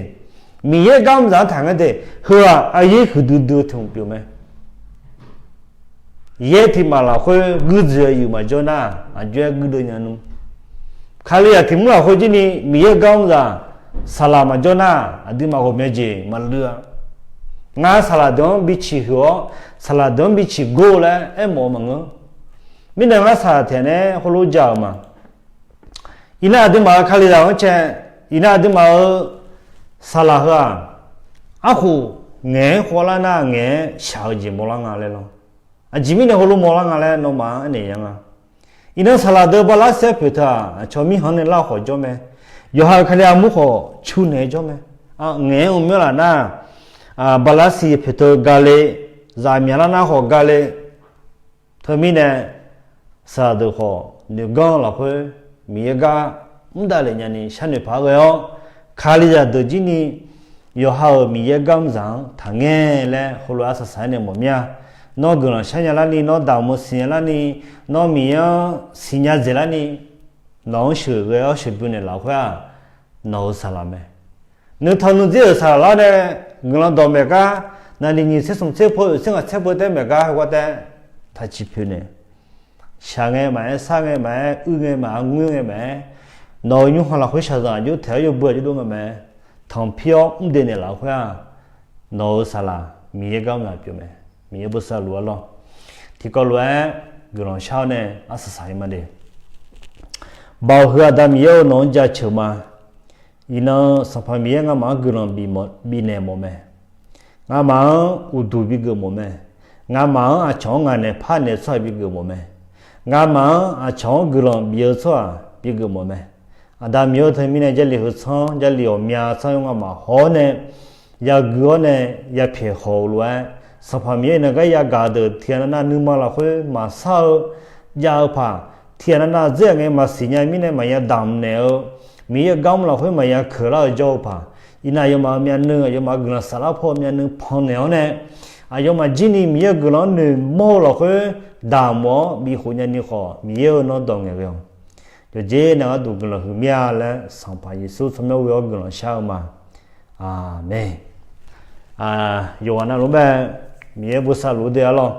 Miqyaer gar mr zaq-anr taqngaer de. Heu-aq aqyaer huiqdui dui-eu tanqnymr pyeuf mae. Yaer tiq maf lafkhoer guirdzoeq-eu yuif maqjawr nar, aqjox-aer guirdeuv nya nmr. Kali-aq tiq mr lafkhoer jir ni Miqyaer gar mr zaq saqlaq maqjawr nar, aqduimaf ghawqmya jeq maqluiv-a. Ngar saqlaq deuq-anr biciq huiq-awr, saqlaq deuq-anr biciq gor laer aermawf-eu maqngeur. Mirnae ngar saqlaq taeq nae heulof ja-euq ma. Iqnan aqduimaf-euq Kalizaq-anr cae, iqnan aqduimaf-euq saqlaq heu-aq, arkhof ngaeq-aer khawvlar nar ngaeq-aer shaq-eu jeq mawrlar nga laer lawr. Aqjeq mirnae heulof mawrlar nga laer nawmaf-anr aernaeq ya nga. Iqnan saqlaq deuq bala siq-aer poeq teu-aq, aqcawq mirkhanq nae lar khawf jawr mae. Yawqha-euq Kali armur khawf cu naeq-aer jawr mae. Ngaeq-aer mr myanr laf nar, bala siq poeq teu gale, zaq myaqlar nar khawf gale. Teumirnae saqlaq deuq khawf noeqganr lafkhoer Miqyaer gar mr davlef nyani sharnoeq paq-aer ghae-awr, Kalizaq deuq jir ni yawqha-euq Miqyaer garmr zaq-anr taqngae laer heulof-aer arsaq saq-aer nae mawf mir-a. Nawr guiqlanq shar nya larni, nawr damq-eu siqnya larni, nawr Miqyaer-anr siqnya dzaeq larni, nawq-anr sheuqghae-awr sheuqbymr naeqlaf-eu khoer-aq, nawq-euq saqlaq mae. Nuitanq nuidzer-euq saqlaq lar nae, guiqlanq dawq maeq gar, naqliq nyiq tser smq tser pov oeq tser ngaq tser pov taef maeq gar heugar taef, taqciq poeq nae, shaq ngae maqaer, sar ngae maqaer, uir ngae maqaer, ngoer ngae maqaer, nawq-euq nymrkhanq lafkhoer shaqzanq aqjox taeq-awr yawbui aqjox dov ngae maqaer, tanqpir-awr mr de naeqlaf-eu khoer-aq, nawq-euq saqlaq Miqyaer garmr zaq pyeuf mae. Miqyaer bosav luf-aer lawr. Tiqkawv lof-aer guiqlanq shar-awr nae arsaq saq-ir ma de. Baoq heu Aqda Miqyaer-eu nawq-anr jaceuq ma. Iqnan Sanqpaq Miqyaer ngamaf-anr guiqlanq bifnaeq mawf mae. Ngamaf-anr uqduq bigeuf mawf mae. Ngamaf-anr aqcawq-anr ngaq naeq par naeq-eu tsawrhaq bigeuf mawf mae. Ngamaf-anr aqcawq-anr guiqlanq bif-eu tsawrhaq bigeuf mawf mae. Aqda Miqyaer-eu teumirnae Jarlif heu tsanr, Jarlif ghawqmya tsanr-awr ngamaf haw-awr nae, yagui-awr nae, yapyaeq haw-eu lof-aer, Sanqpaq Miqyaer iqnan gar yagaq deuq tiqghaq navnav nuima lafkhoer maqsar-eu jav-eu paq, tiqghaq navnav dzer-aq ngae maqsiq nya mirnae maqya damq naeq-eu, Miqyaer-eu garmr lafkhoer maqya keuq lar-eu jawr-eu paq, iqnan aqyawfmaf-euq myavnuiv, aqyawfmaf-euq guiqlanq saflar paw-eu myavnuiv pannaeq-awr nae, aqyawfmaf jir ni Miqyaer-euq guiqlanq-anr noeqmawr-eu lafkhoer damq-awr bifkhof nyani khawf, Miqyaer-eu nawr dawq ngaeq ghae-awq. Yawqjeq navgar duq guiqlanq huiq mir-a laer Sanqpaq Yeqsur tsawrmyanr ghoe-awr guiqlanq shar-eu ma. Aqmeq. Yawqghaq navluf-anr bae Miqyaer bosav luf-eu deuq-a lawr.